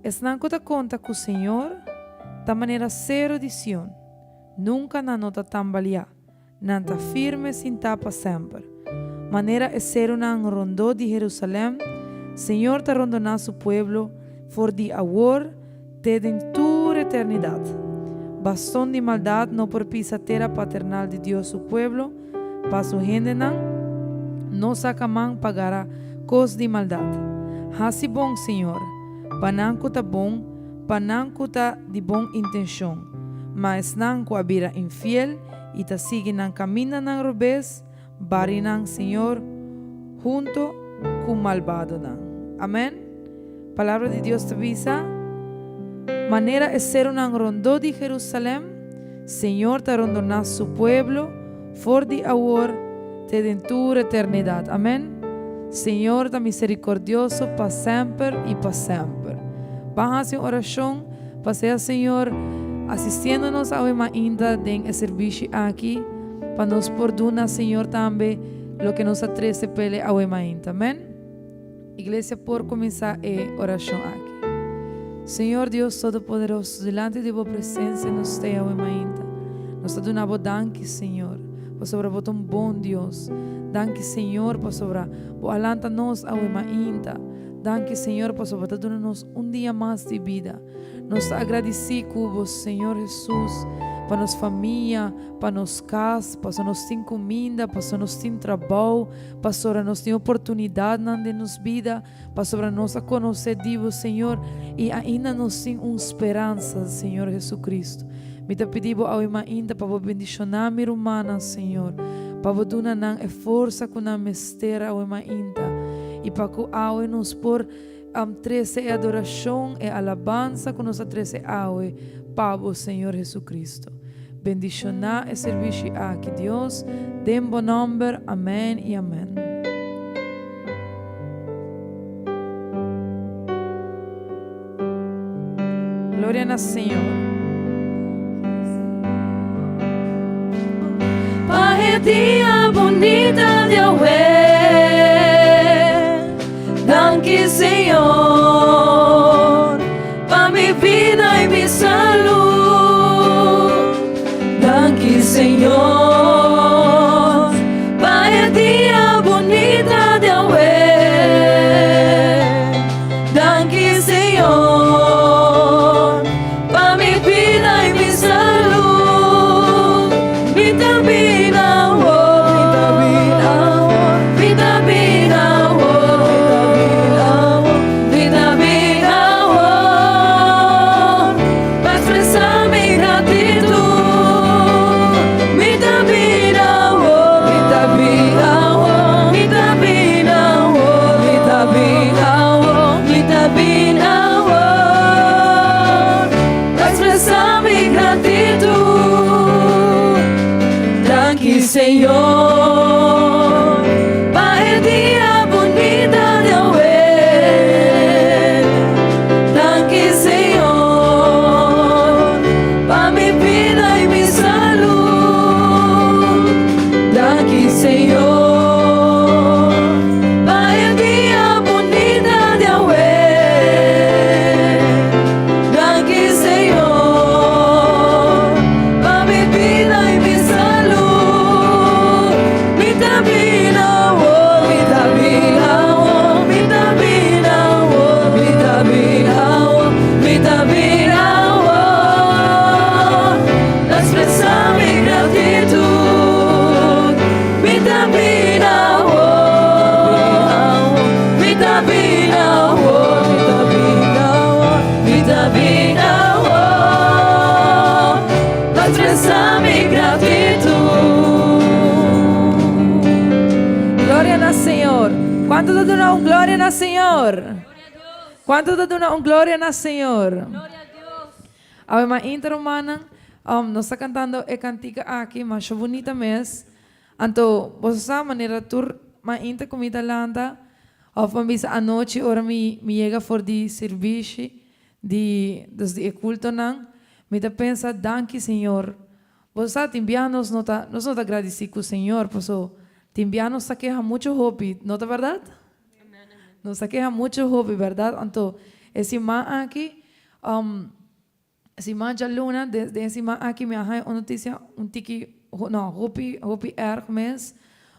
Esnan ku ta konta ku Señor ta manera seru di Sion, nunka nan no ta tambaliá, nan ta firme sintá pa semper. Manera e serunan rondó di Herusalèm, Señor ta rondoná su pueblo for di awor te den tur eternidat. Baston di maldat no por pisa tera paternal di Dios su pueblo, pa su hendenan no saka man pa gara kos di maldat. Hasi bon, Señor, pa nan ku ta bon, pa nan ku ta di bon intenshon, ma esnan ku a bira infiel i ta sigui nan kamindanan robes, bari nan, Señor, hunto ku malbadonan. Amen. Palabra di Dios ta bisa, Manera e serunan rondó di Jerusalèm, Señor ta rondoná su pueblo for di awor te den tur eternidat. Amèn. Señor ta miserikordioso pa semper i pa semper. Ban hasi un orashon pa sea Señor asistiendo nos awe mainta den e serbishi aki, pa nos por duna Señor tambe loke nos a trese p'El awe mainta. Amèn. Iglesia por kuminsá e orashon aki. Señor Dios Todopoderoso, dilanti di Bo presensia nos stay awe mainta. Nos ta duna Bo danki, Señor, pasobra Bo ta un bon Dios. Danki, Señor, pasobra Bo a lanta nos awe mainta. Danki, Señor, pasobra Bo ta duna nos un dia mas di bida. Nos ta agradisí ku Bo, Señor Hesus, pa nos famia, pa nos kas, pasobra nos tin kuminda, pasobra nos tin trabou, Pasobra nos tin oportunidadnan den nos bida, pasobra nos a conoce di Bo, Señor, y ainda nos tin un speransa, Señor Jesucristo. Mi ta pidi Bo awe mainta pa Bo bendiciona mi rumannan, Señor, pa Bo duna nan e forsa cu nan mester awe mainta, y pa cu awe nos por trece e adoracion, e alabansa cu nos a trece awe pa Bo, Señor Jesucristo. Bendishoná e servishi aki, Dios, den bo nòmber. Amèn i amèn. Gloria na Señor. Pa e dia bunita di awe. Danki Señor pa mi bida y mi salud. Danki Señor pa e dia bunita di awe. Danki Señor pa mi bida y mi salud. Mi ta bida awor, mi ta bida awor, mi ta bida awor, mi ta bida awor, mi ta bida awor, pa expresa mi gratitud. Mi ta bida awor, mi ta bida awor, mi ta bida awor, mi ta bida awor, mi ta bida awor, pa expresa mi gratitud. Danki Señor pa e dia bunita di awe. Danki Señor pa mi bida y mi salud. Danki Señor pa e dia bunita di awe. Danki Señor pa mi bida y mi salud. Mi ta bida awor, mi ta bida awor, mi ta bida awor, mi ta bida awor, mi ta bida awor. Pa expresa mi gratitud. Mi ta bida awor, mi ta bida awor, mi ta bida awor, mi ta bida awor. Pa expresa mi gratitud. Gloria na Señor. Cuanto ta duna un gloria na Señor? Cuanto ta duna un gloria na Señor? Awe mainta rumannan, nos ta cantando e cantica aki masha bunita mes. Anto boso sa manera tur mainta cu mi ta lanta of pa bisa anochi ora mi mi yega for di sirbishi di dus di e cultonan, mi ta pensa danki Señor. Boso sa tin bia nos no ta nos no ta gradici cu Señor paso tin bia nos ta keha mucho hopi, no ta berdad? Nos ta keha mucho hopi, berdad? Anto. E siman aki, siman djaluna, den e siman aki mi a haña un notisia un tiki, no, hopi, hopi erg mes.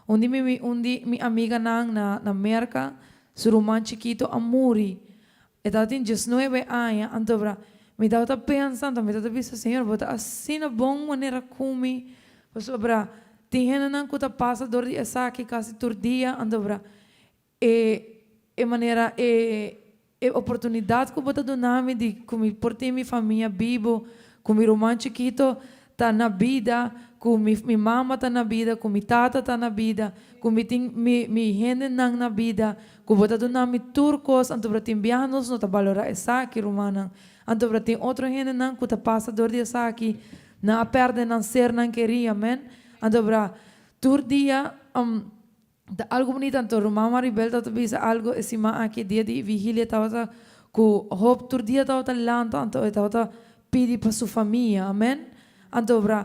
Un di mi, un di mi amiganan na na Merka, su ruman chikito a muri. E tabatin diesnuebe aña, anto bra, mi tabata pensa, anto mi tabata bisa, Señor, bo ta asina bon manera ku mi, pasobra tin hendenan ku ta pasa dor di esaki kasi tur dia, anto bra, e e manera e e oportunidat ku bo ta duna mi di ku mi por tin mi famia bibo, ku mi ruman chikito ta na bida, ku mi mi mama ta na bida, ku mi tata ta na bida, ku mi tin mi mi hendenan na bida, ku bo ta duna mi tur kos, anto bo ta tin biaha nos no ta balorá esaki, rumannan. Anto bo ta tin otro hendenan ku ta pasa dor di esaki, nan a pèrdè nan sernan kerí, amèn. Anto bra tur dia Ta algu bunita anto ruman Maribel tabata bisa algu e siman aki e dia di vigilia tabata ku Job tur dia tabata lanta anto e tabata pidi pa su famia amen anto bra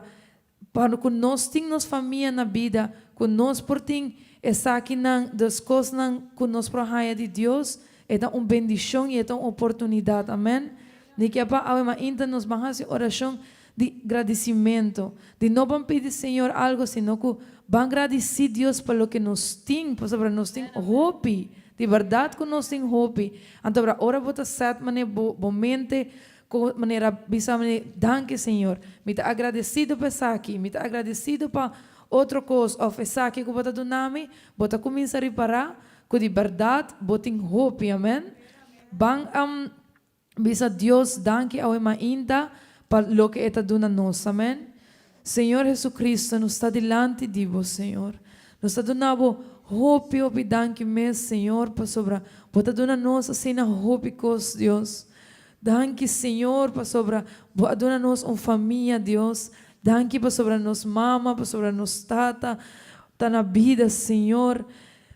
pa ku nos tin nos famia na bida ku nos por tin esakinan dos kosnan ku nos por haña di Dios e ta un bendishon i e ta un oportunidat amen di ke pa awe mainta nos ban hasi orashon di gradisimentu, di no ban pidi Señor algo sino ku ban gradisí Dios pa loke nos tin, pasobra nos tin hopi, di bèrdat ku nos tin hopi. Anto ora ora bo ta sèt manera bo bo mente ku manera bisa manera danki Señor, mi ta agradesido pa esaki, mi ta agradesido pa otro kos òf esaki ku bo ta duna mi, bo ta kuminsá ripará ku di bèrdat bo tin hopi, amèn. Ban Bisa Dios danki awe mainta pa loke e ta duna nos. Amen. Señor Jesucristo, nos ta dilanti di Bo, Señor. Nos ta duna Bo hopi, hopi danki mes, Señor, pasobra Bo ta duna nos asina hopi kos, Dios. Danki, Señor, pasobra Bo a duna nos un famia, Dios. Danki pasobra nos mama, pasobra nos tata ta na bida, Señor.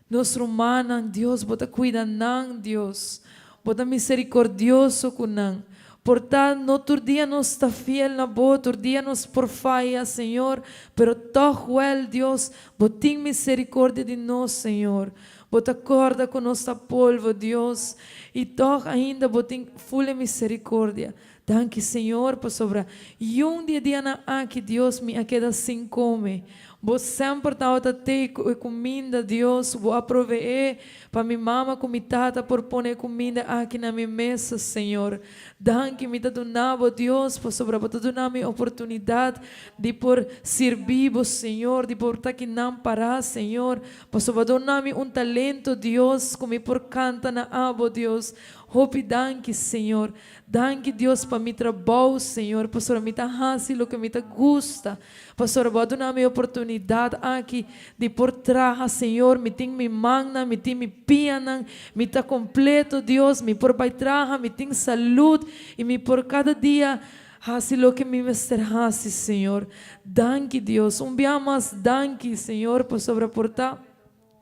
Nos rumannan, Dios, Bo ta cuida nan, Dios. Bo ta misericordioso cu nan. Por ta, no tur dia nos ta fiel na Bo, tur dia nos por faya, Señor, pero tog wel, Dios, Bo tin misericordia di nos, Señor. Bo ta corda cu nos ta polvo, Dios, y tog ainda Bo tin ful e misericordia. Danki Señor pasobra yun di e dianan aki Dios mi a keda sin come. Bo semper tabata tei cu e cuminda Dios, bo a proveé pa mi mama cu mi tata por pone e cuminda aki na mi mesa Señor. Danki mi ta duna bo Dios pasobra bo ta duna mi oportunidad di por sirbi bo Señor, di por ta kinan para Señor, pasobra bo a duna mi un talento Dios cu mi por canta na abo Dios. Hopi danki Señor. Danki Dios pa mi trabou, Señor, pasobra mi ta hasi loke mi ta gusta. Pasobra Bo a duna mi e oportunidat aki di por traha, Señor. Mi tin mi mannan, mi tin mi pianan, mi ta kompleto, Dios. Mi por bai traha, mi tin salud i mi por kada dia hasi loke mi mester hasi, Señor. Danki, Dios. Un bia mas danki, Señor, pasobra por ta.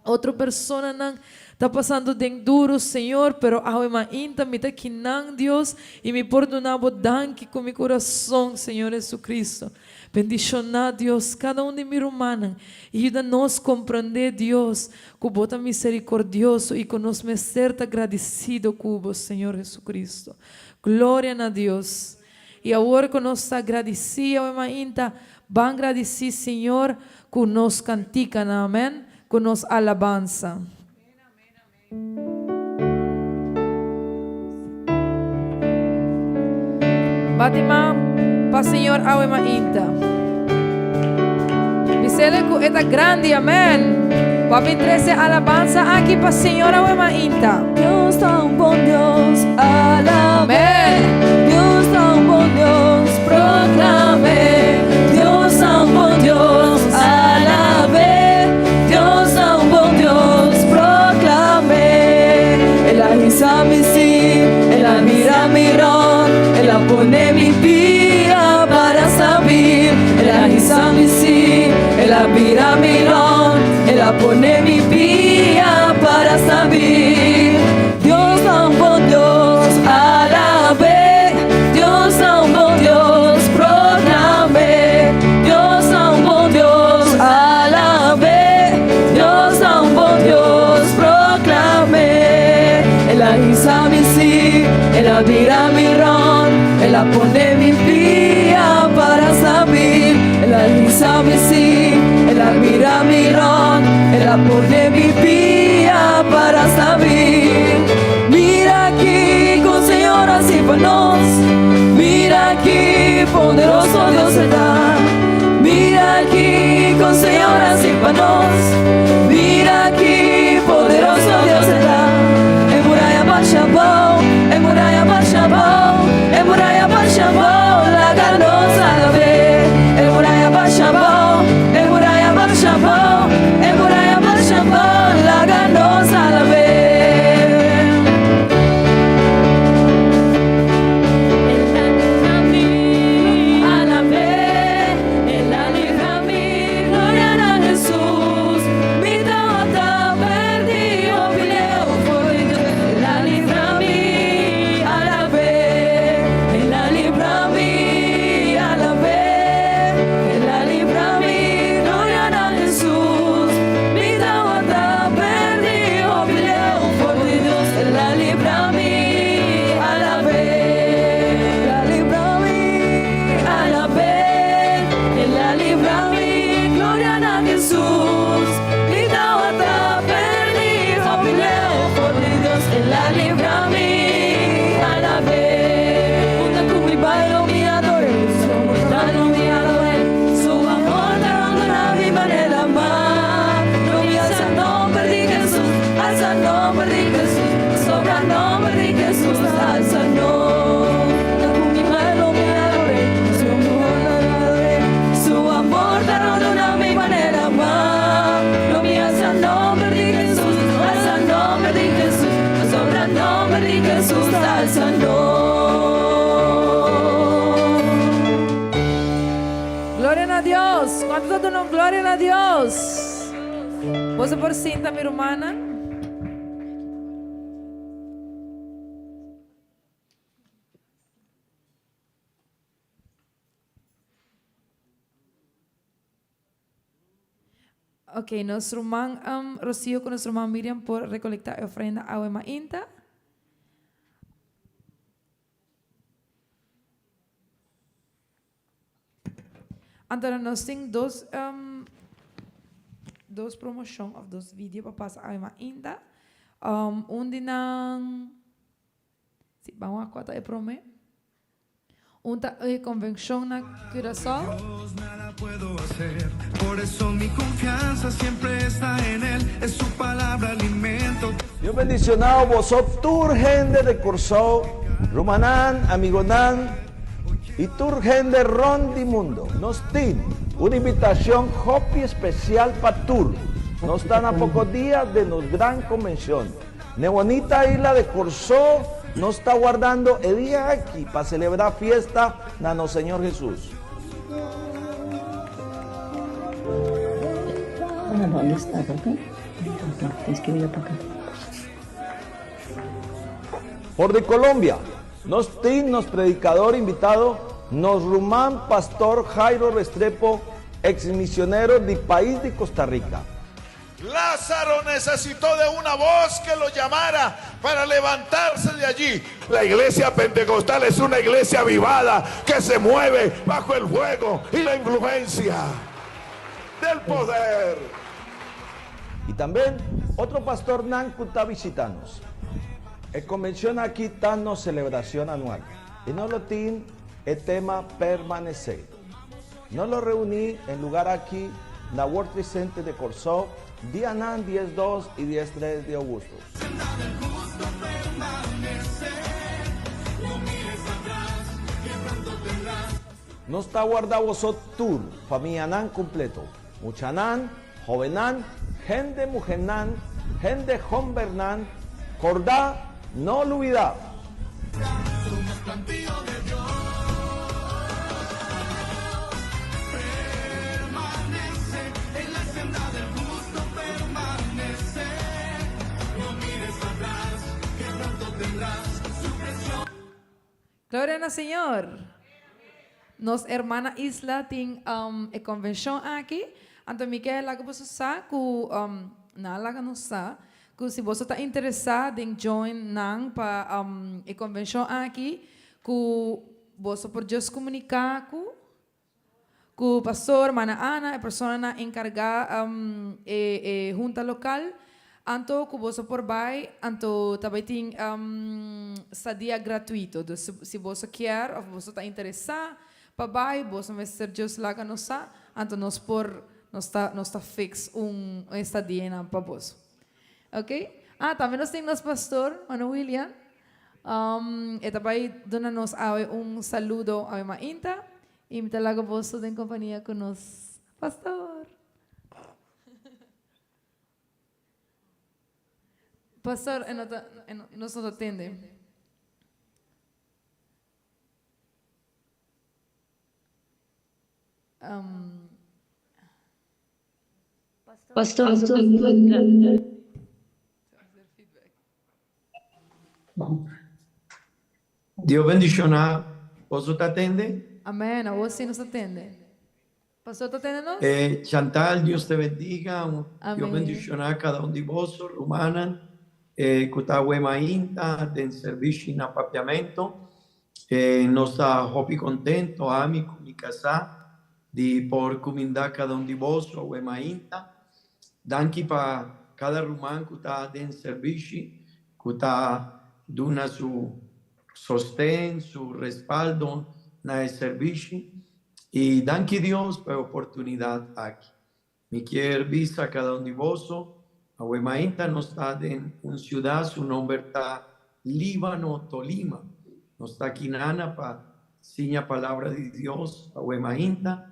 Otro personanan ta pasando den duro, Señor, pero awe mainta mi ta kinan, Dios, y mi por duna Bo danki cu mi curason, Señor Jesucristo. Bendiciona, Dios, cada un di mi rumannan y yuda nos comprende, Dios, cu Bo ta misericordioso y cu nos mester ta gradicido cu Bo, Señor Jesucristo. Gloria na Dios. Y awor cu nos ta gradici awe mainta, ban gradici Señor cu nos canticanan, amen, cu nos alabansa. Bati man pa Señor awe mainta. Bisele cu e ta grandi, amen. Papi trece alabansa aki pa Señor awe mainta. Dios ta un bon Dios, alab'é. Amen. Dios ta un bon Dios, proclam'é. Dios ta un bon Dios, alab'é. Dios ta un bon Dios, proclam'é. El a hisa mi sí, el a mira mi rond, el a pone mi pia para stabil. El a hisa mi sí, el a bira mi rond, el a pone mi pia para stabil. Dios ta un bon Dios, alab'é. Dios ta un bon Dios, proclam'é. Dios ta un bon Dios, alab'é. Dios ta un bon Dios, proclam'é. El a hisa mi sí, el a. mi rònt, El a pone mi pia para stabil, El a hisa mi sí, El a mira mi rònt, El a pone mi pia para stabil. Mira kiko Señor a hasi pa nos, mira ki poderoso Dios e ta. Mira kiko Señor a hasi pa nos, mira ki poderoso Dios e ta. E muraya basha abou, e muraya basha abou, e muraya basha abou, laga nos alab'é. E muraya basha abou, e muraya basha abou, e muraya basha abou, laga nos alab'é. El a libra mi, alab'é, El a libra mi, gloria na Hesus. Mi tabata perdí, hopi leu for di Dios. El a libra mi, alab'é, El a libra mi, alab'é, El a libra mi, gloria na Hesus. Mi tabata perdí, hopi leu for di Dios. El a libra mi, alab'é, El a libra mi, alab'é, El a libra mi, gloria na Hesus. Mi tabata perdí, hopi leu for di Dios. El a libra mi, alab'é. Unda ku mi bai lo mi ador'é, su amor lo mi ador'é, su amor ta rondona mi manera laman. Lo mi alsa nomber di Hesus, alsa nomber di Hesus, sobra nomber di Hesus, alsa Unda ku mi bai lo mi ador'é, su amor lo mi ador'é, su amor ta rondona mi manera laman. Lo mi alsa nomber di Hesus, alsa nomber di Hesus, sobra nomber di Hesus, alsa Gloria na Dios. Kuantu ta duna un gloria na Dios? Boso por sinta, mi rumannan. Ok, nos ruman um, Rocío ku nos ruman Miriam por rekolektá e ofrenda awe mainta. Anto nos tin dos um, dos promoshon òf dos video pa pasa awe mainta. Um, un di nan, si, ban wak kua ta e promé. Un ta e konvenshon na Curaçao. Dios nada puedo hacer, por eso mi confianza siempre está en Él, es su palabra alimento. Dios bendicionado boso tur hende de Corsou, rumannan, amigonan y tur hende rond di mundo. Nos tin un invitacion hopi especial pa tur. Nos ta na poco dia de nos gran convencion. N'e bonita isla de Corsou nos ta wardando e dia aki pa celebra fiesta na nos Señor Jesus. Bueno, ¿dónde está? ¿Por acá? No, tienes que mirar para acá. For di Colombia, nos tin nos predicador invitado, nos ruman Pastor Jairo Restrepo, ex misionero di pais di Costa Rica. Lázaro necesitó de una voz que lo llamara para levantarse de allí. La iglesia pentecostal es una iglesia avivada que se mueve bajo el fuego y la influencia del poder. Y tambe otro pastornan cu ta bishita nos. E convencion aki ta nos celebracion anual y nos lo tin e tema Permanece. Nos lo reuni e lugar aki na World Trade Center de Corsou dianan 12 y 13 di augustus. Nos ta warda boso tur, famianan completo, muchanan, hobennan, hende muhernan, hende hombernan, corda, no lubida. Somos plantío de Dios. Permanece en la senda del justo, permanece. No mires atrás, que pronto tendrás su presión. Gloria na Señor. Nos hermana Isla tin um, e convención aki. Anto mi ke laga boso sa ku um, na laga nos sa ku si boso ta interesa den join nan pa um, e convención aki. Ku boso por just komuniká ku ku pastor, Mana Ana, e personanan enkargá e e hunta lokal. Anto ku boso por bai, anto ta bai tin stadia gratuito. Dus si boso kier òf boso ta interesá pa bai, boso mester just laga nos sa, anto nos por nos ta nos ta fix un estadianan pa boso. Ok. Ah, tambe nos tin nos pastor, Mano William. E ta bai duna nos awe un saludo awe mainta y mi ta laga boso den compania cu nos pastor. Pastor, e no ta, e no, nos no ta tende. Pastor. Dios bendiciona boso ta tende? Amen, awor si nos ta tende. Pastor ta tende nos? Chantal, Dios te bendiga, Dios bendiciona cada un di boso, rumannan cu ta awe mainta den servicio na Papiamento. Nos ta hopi contento, ami cu mi casa, di por cuminda cada un di boso awe mainta. Danki pa kada ruman ku ta den servishi, ku ta duna su sosten, su respaldo na e servishi. I danki Dios pa e oportunidat aki. Mi kier bisa kada un di boso, awe mainta nos ta den un siudat su nomber ta Líbano, Tolima. Nos ta kinana pa siña palabra di Dios awe mainta.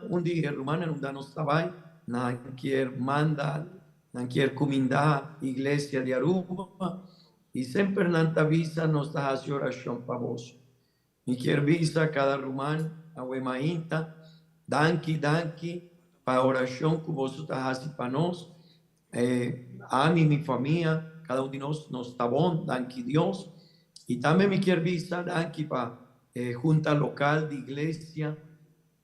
Un di e rumannan unda nos ta bai, nan kier manda, nan kier kumindá iglesia di Aruba i semper nan ta bisa nos ta hasi orashon pa boso. Mi kier bisa kada ruman awe mainta, danki, danki pa e orashon ku boso ta hasi pa nos. Ami, mi famia, kada un di nos, nos ta bon, danki Dios. I tambe mi kier bisa danki pa E junta local di iglesia,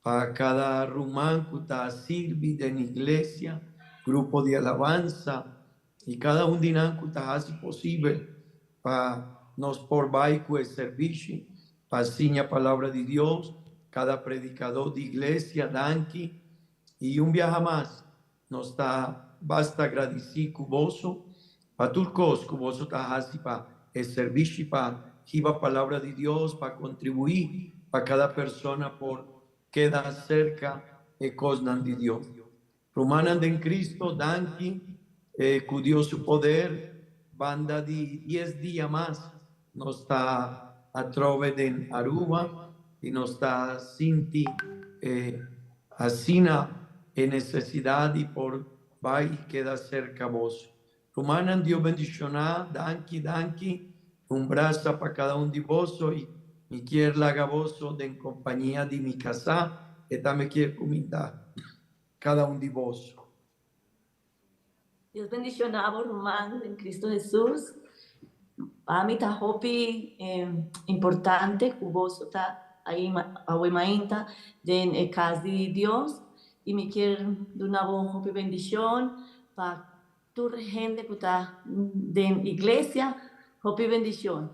pa cada ruman cu ta sirbi den iglesia, grupo di alabansa y cada un di nan cu ta haci posibel pa nos por bay cu e servishi pa siña palabra di Dios, cada predicador di iglesia, danki y un biaha mas Nos ta basta gradisí ku boso pa tur kos ku boso ta hasi pa e servishi pa hiba Palabra di Dios, pa kontribuí pa kada persona por keda serka e kosnan di Dios. Rumannan den Cristo, danki ku Dios su poder banda di dies dia mas nos ta atrobe den Aruba i nos ta sinti e Asina e necesidad di por bay y keda cerca boso. Rumannan Dios bendiciona, danki danki, un brasa pa cada un di boso y mi kier laga boso den compañia di mi casa, e tambe kier cuminda cada un di boso. Dios bendiciona bo ruman den Cristo Jesus. Pa mi ta hopi importante cu boso ta ayi awe mainta den e cas di Dios y mi kier duna bo hopi bendicion pa tur hende cu ta den iglesia hopi bendicion.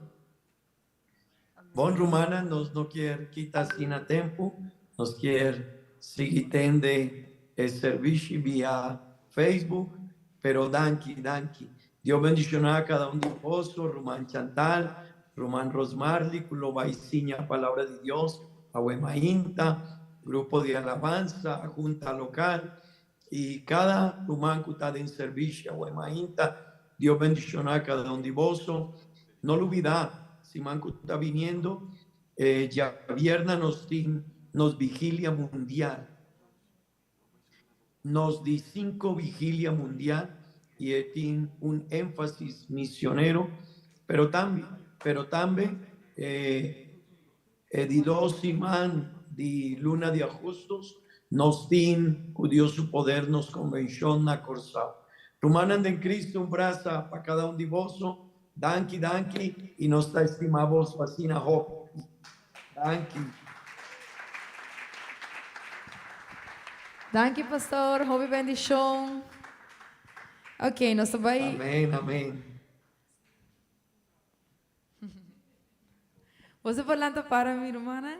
Bon rumannan, nos no kier kita asina tempu, nos kier sigui tende e servishi via Facebook, pero danki, danki. Dios bendiciona cada un di boso, ruman Chantal, ruman Rosmarly cu lo bay siña palabra di Dios awe mainta, grupo di alabanza, junta local y cada ruman cu ta den servishi awe mainta. Dios bendiciona cada un di boso. No lubida, siman cu ta biniendo, e djabierna nos tin nos vigilia mundial. Nos di cinco vigilia mundial y e tin un enfasis misionero, pero tambe, pero tambe e E di dos siman di luna di Augustus nos tin cu Dios su poder nos convencion na Corsao. Rumannan den Cristo un brasa pa cada un di boso. Danki danki y nos ta estima boso asina hopi. Danki. Danki pastor, hopi bendicion. Ok, nos ta bay. Amen amen. Boso por lanta para mi rumannan.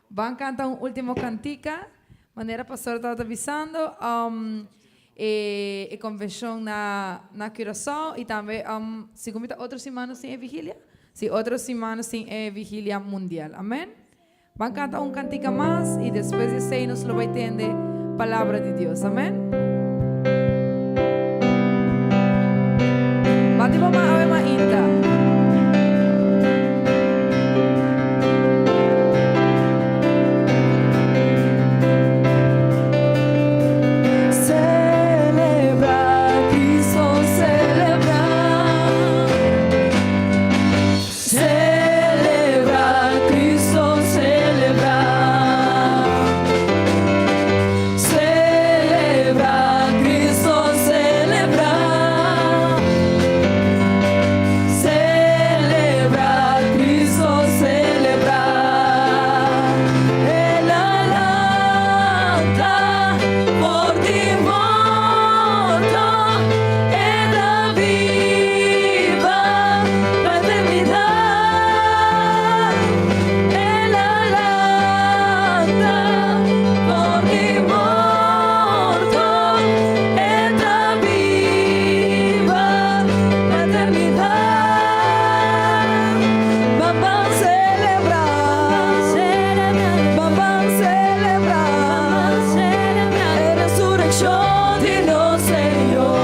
Ban canta un ultimo cantica. Manera pastor tabata bisando, um, e, e convencion na, na Curaçao y tambe, um, segun mi ta otro siman nos tin e vigilia? Si, otro siman nos tin e vigilia mundial. Amen. Ban canta un cantica mas y despues di esey nos lo bay tende palabra di Dios. Amen. Bati bo man awe mainta. Celebra, Cristo celebra. Celebra, Cristo celebra. Celebra, Cristo celebra. Celebra, Cristo celebra. El a lanta for di morto, E ta biba pa eternidat. El a lanta for di morto, E ta biba pa eternidat. Ban ban selebrá, ban ban selebrá, e resurekshon di nos Señor.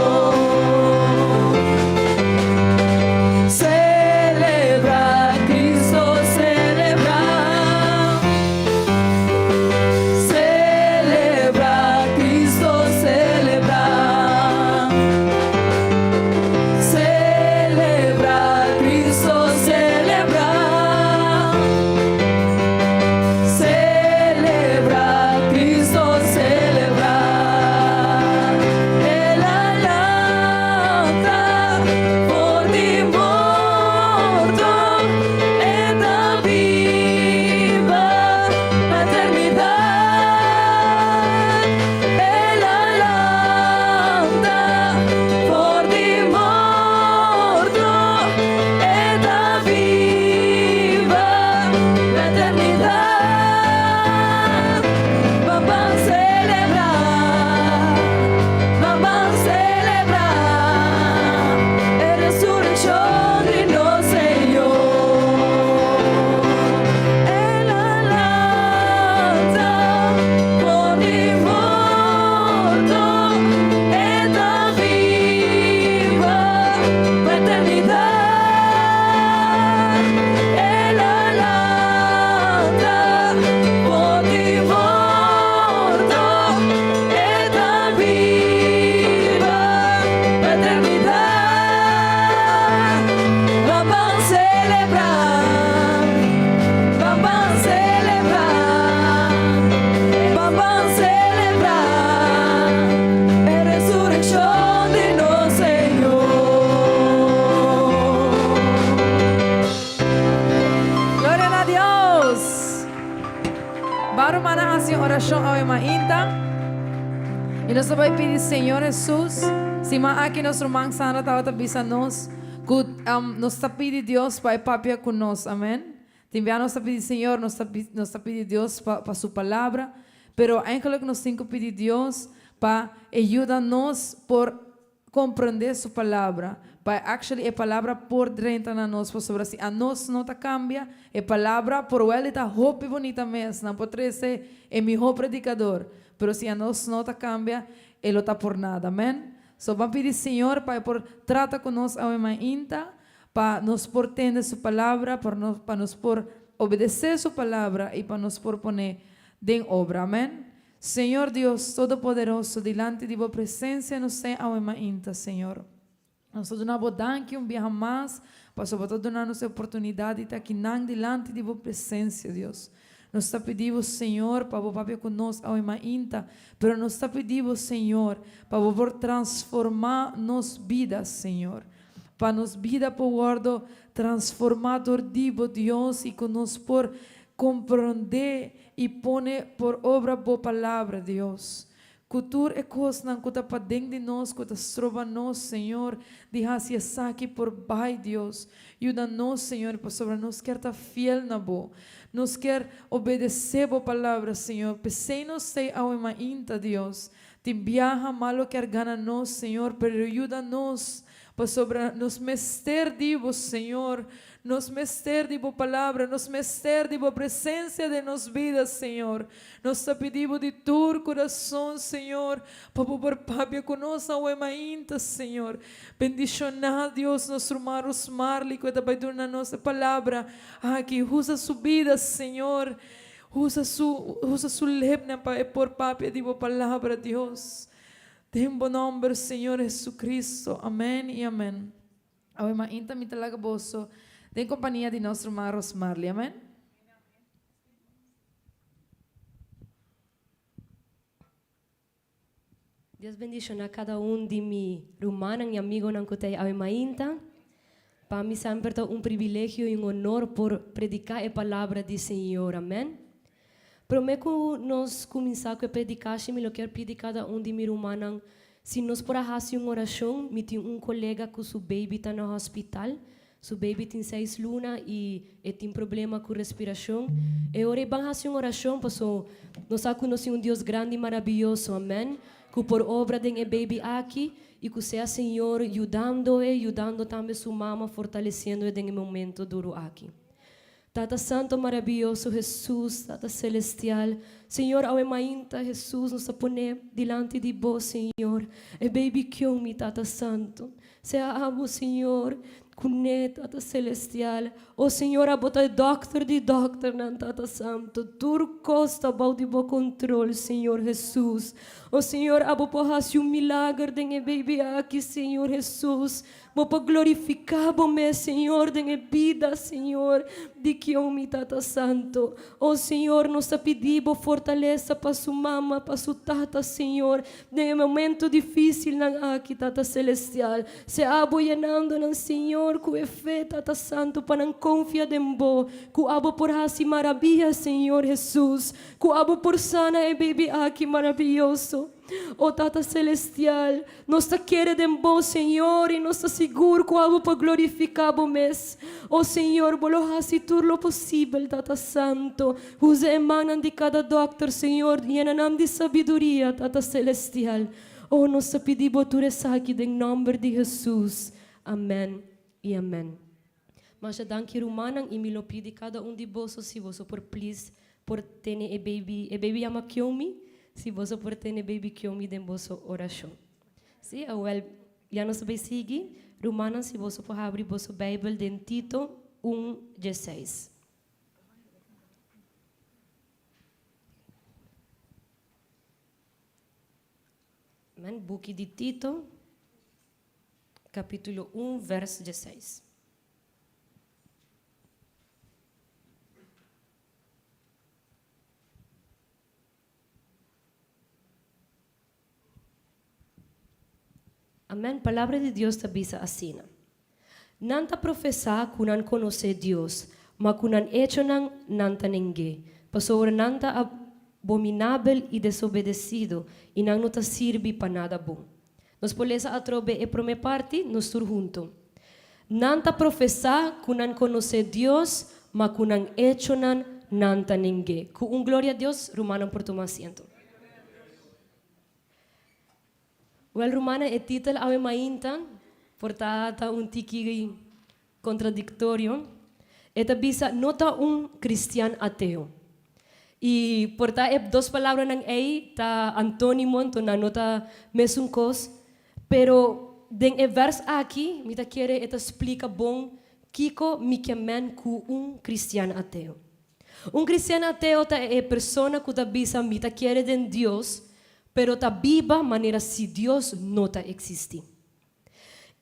Selebrá, Cristo selebrá. Selebrá, Cristo selebrá. Selebrá, Cristo selebrá. Selebrá, Cristo selebrá. El a lanta for di morto, E ta biba pa eternidat. El a lanta for di morto, E ta biba pa eternidat. Ban ban selebrá, ban ban selebrá, e resurekshon di nos Señor. El a lanta for di morto, E ta biba pa eternidat. El a lanta for di morto, E ta biba pa eternidat. Ban ban selebrá, ban ban selebrá, ban ban selebrá, e resurekshon di nos Señor. Gloria na Dios. Ban rumannan hasi orashon awe mainta. I nos bai pidi Señor Jesus. Siman aki nos ruman Sandra tabata bisa nos. Ku um, nos ta pidi Dios pa papia ku nos. Amen. Tin bia nos ta pidi Señor, nos ta pidi Dios pa su palabra. Pero eigenlijk nos tin ku pidi Dios pa yuda nos por komprondé su palabra. Pa actually e palabra por drenta na nos pasobra si anos no ta kambia, e palabra por wel ta hopi bunita mes, nan por trese e mihó predikador. Pero si anos no ta kambia, e lo ta por nada. Amen. So ban pidi Señor pa por trata ku nos awe mainta, pa nos por tende su palabra, pa nos por obedesé su palabra i pa nos por pone den obra. Amen. Señor Dios Todopoderoso, dilanti di bo presensia nos ta awe mainta, Señor. Nos ta duna bo danki un biaha mas, pasobra bo ta duna nos e oportunidat di ta akinan dilanti di bo presensia, Dios. Nos ta pidi bo, Señor, pa bo papia ku nos awe mainta, pero nos ta pidi bo, Señor, pa bo por transformá nos bida, Señor. Pa nos bida por wòrdu transformá dor di bo, Dios, i ku nos por komprondé i pone por obra bo palabra, Dios. Ku tur e kosnan ku ta paden di nos ku ta stroba nos, Señor, di hasi esaki por bai, Dios. Yuda nos, Señor, pasobra nos kier ta fiel na Bo. Nos kier obedesé Bo palabra, Señor. P'esei nos stay awe mainta, Dios. Tin biaha malo kier gana nos, Señor, pero yuda nos, pasobra nos mester di Bo, Señor. Nos mester di Bo palabra, nos mester di Bo presencia den nos bida, Señor. Nos ta pidi Bo di tur curason, Señor, pa Bo por papia cu nos awe mainta, Señor. Bendiciona, Dios, nos ruman Rosmarly cu e ta bay duna nos e palabra aki. Usa su bida, Señor. Usa su, usa su lepnan pa e por papia di Bo palabra, Dios. Den Bo nomber, Señor Jesucristo. Amen y amen. Awe mainta mi ta laga boso den kompania di nos ruman Rosmarly. Amen. Dios bendiciona cada un di mi rumannan y amigonan cu ta ei awe mainta. Pa mi semper ta un privilegio y un honor por predica e palabra di Señor. Amen. Prome cu nos cuminsa cu e predicashi mi lo kier pidi cada un di mi rumannan si nos por a haci un oracion. Mi tin un colega cu su baby ta na hospital. Su baby tin seis luna y e tin problema cu respiracion. E ora e ban haci un oracion paso nos sa cu nos tin un Dios grandi y marabiyoso, amen, cu por obra den e baby aki y cu sea Señor yudando e, yudando tambe su mama, fortaleciendo e den e momento duro aki. Tata Santo marabiyoso Jesus, Tata Celestial, Señor awe mainta Jesus nos ta pone dilanti di Bo Señor e baby kion mi Tata Santo, sea abo Señor cune Tata Celestial, o Señor abo ta e dokter di dokternan Tata Santo, tur cos ta bao di Bo control Señor Jesus, o Señor abo por haci un milager den e baby aki Señor Jesus, Bo por glorifiká Bo mes, Señor, den e bida, Señor, di kion mi Tata Santo. O Señor, nos ta pidi Bo fortalesa pa su mama, pa su tata, Señor, den e momento difísilnan aki, Tata Celestial. Sea Bo yenando nan, Señor, ku e fe, Tata Santo, pa nan konfia den Bo, ku Abo por hasi marabiya, Señor Hesus, ku Abo por sana e baby aki marabiyoso. O Tata Celestial, nos ta kere den Bo, Señor, i nos ta sigur ku Abo por glorifiká Bo mes. O Señor, Bo lo hasi tur lo posibel, Tata Santo. Usa e mannan di kada dòkter, Señor, yena nan di sabiduria, Tata Celestial. O, nos ta pidi Bo tur esaki den nòmber di Hesus. Amèn i amèn. Masha danki rumannan i mi lo pidi kada un di boso si boso por please por tene e baby, e baby yama Kiomi, si boso por tene baby Kiomi den boso orashon. Si, awel ya nos ta bay sigui, rumannan si boso por habri boso bijbel den Tito un dieseis. Amen, buki di Tito. Capítulo un, vers dieseis. Amen. Palabra di Dios ta bisa asina, Nan ta profesá ku nan konosé Dios, ma ku nan echonan nan ta neng'é, pasobra nan ta abominabel i desobedesido i nan no ta sirbi pa nada bon. Nos por lesa atrobe e promé parti, nos tur hunto. Nan ta profesá ku nan konosé Dios, ma ku nan echonan nan ta neng'é. Ku un gloria a Dios, rumannan por tuma asiento. Wèl rumannan, e titel awe mainta por ta ta un tiki kontradiktorio. E ta bisa no ta un kristian ateo. I por ta e dos palabranan ei ta antónimo, anto nan no ta mesun kos. Pero den e vèrs aki mi ta kere e ta splika bon kiko mi ke men ku un kristian ateo. Un kristian ateo ta e persona ku ta bisa mi ta kere den Dios, pero ta biba manera si Dios no ta eksistí.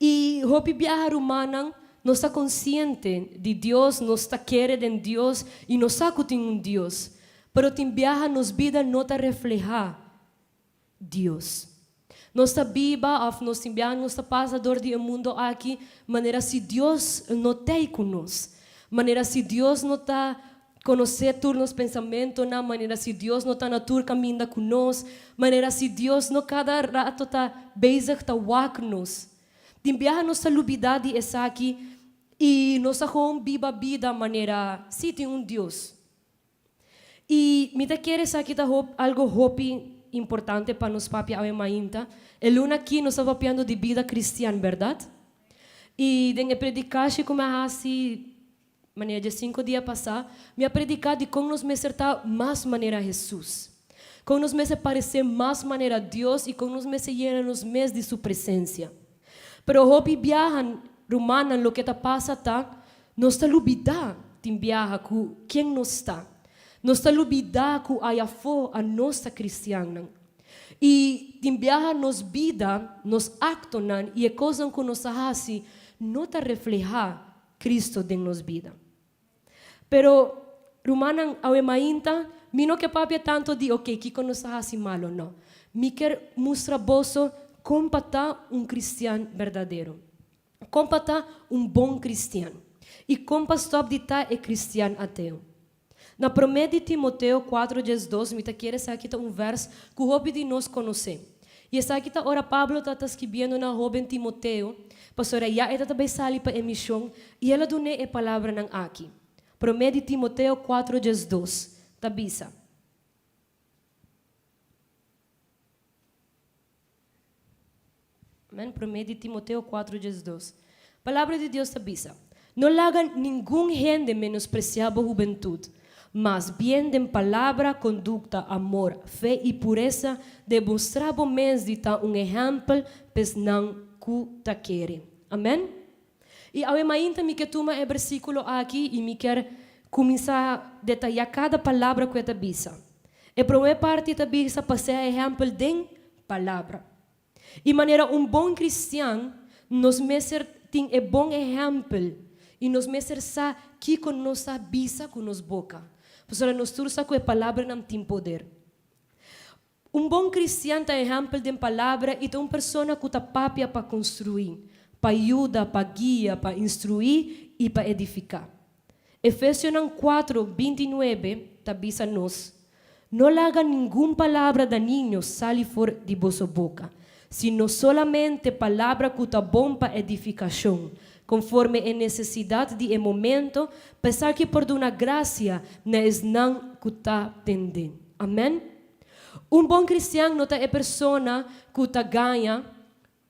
I hopi biaha rumannan nos ta konsiente di Dios, nos ta kere den Dios i nos sa ku tin un Dios, pero tin biaha nos bida no ta reflehá Dios. Nos ta biba òf nos tin biaha nos ta pasa dor di e mundo aki manera si Dios no t'ei ku nos, manera si Dios no ta. konosé tur nos pensamentonan, manera si Dios no ta na tur kaminda ku nos, manera si Dios no kada rato ta bezig ta wak nos. Tin biaha nos ta lubidá di esaki i nos ta gewoon biba bida manera si tin un Dios. I mi ta kere esaki ta algo hopi importante pa nos papia awe mainta. E luna aki nos ta papiando di bida kristian, bèrdat? I den e predikashi ku mi a hasi manera dje sinku dia pasá, mi a prediká di kon nos mester ta mas manera Hesus, kon nos mester paresé mas manera Dios i kon nos mester yena nos mes di su presensia. Pero hopi biaha, rumannan, loke ta pasa ta, nos ta lubidá tin biaha ku ken nos ta. Nos ta lubidá ku ayafó anos ta kristiannan. I tin biaha nos bida, nos aktonan i e kosnan ku nos ta hasi no ta reflehá Cristo den nos bida. Pero, rumannan, awe mainta, mi no ke papia tanto di, ok, kiko nos ta hasi malo, no. Mi ker mustra boso kon pa ta un cristian berdadero. Kon pa ta un bon cristian. I kon pa stop di ta e cristian ateo. Na promé di Timoteo kuatro diesdos mi ta kere esaki ta un vèrs ku hopi di nos konosé. I esaki ta ora Pablo ta ta skibiendo na hóben Timoteo, pasobra ya e ta ta bai sali pa e mishon, i el a dun'é e palabranan aki. Promé di Timoteo kuatro 12 ta bisa. Amen. Promé di Timoteo 4, 12. Palabra di Dios ta bisa, No laga ningun hende menospresiá bo hubentut, mas bien den palabra, kondukta, amor, fe i puresa demostrá bo mes di ta un ehèmpel p'esnan ku ta kere. Amen. I awe mainta mi ke tuma e bersíkulo aki i mi kier kuminsá detayá kada palabra ku e ta bisa. E promé parti ta bisa pa sea ehèmpel den palabra. I manera un bon kristian, nos mester tin e bon ehèmpel i nos mester sa kiko nos ta bisa ku nos boka, pasobra nos tur sa ku e palabranan tin poder. Un bon kristian ta ehèmpel den palabra i ta un persona ku ta papia pa konstruí, pa yuda, pa guia, pa instruí i pa edifiká. Efesionan kuatro, 29 ta bisa nos, No laga ningun palabra dañino sali for di boso boka, sino solamente palabra ku ta bon pa edifikashon, konforme e nesesidat di e momento, pa esaki por duna grasia na esnan ku ta tende. Amèn. Un bon kristian no ta e persona ku ta gaña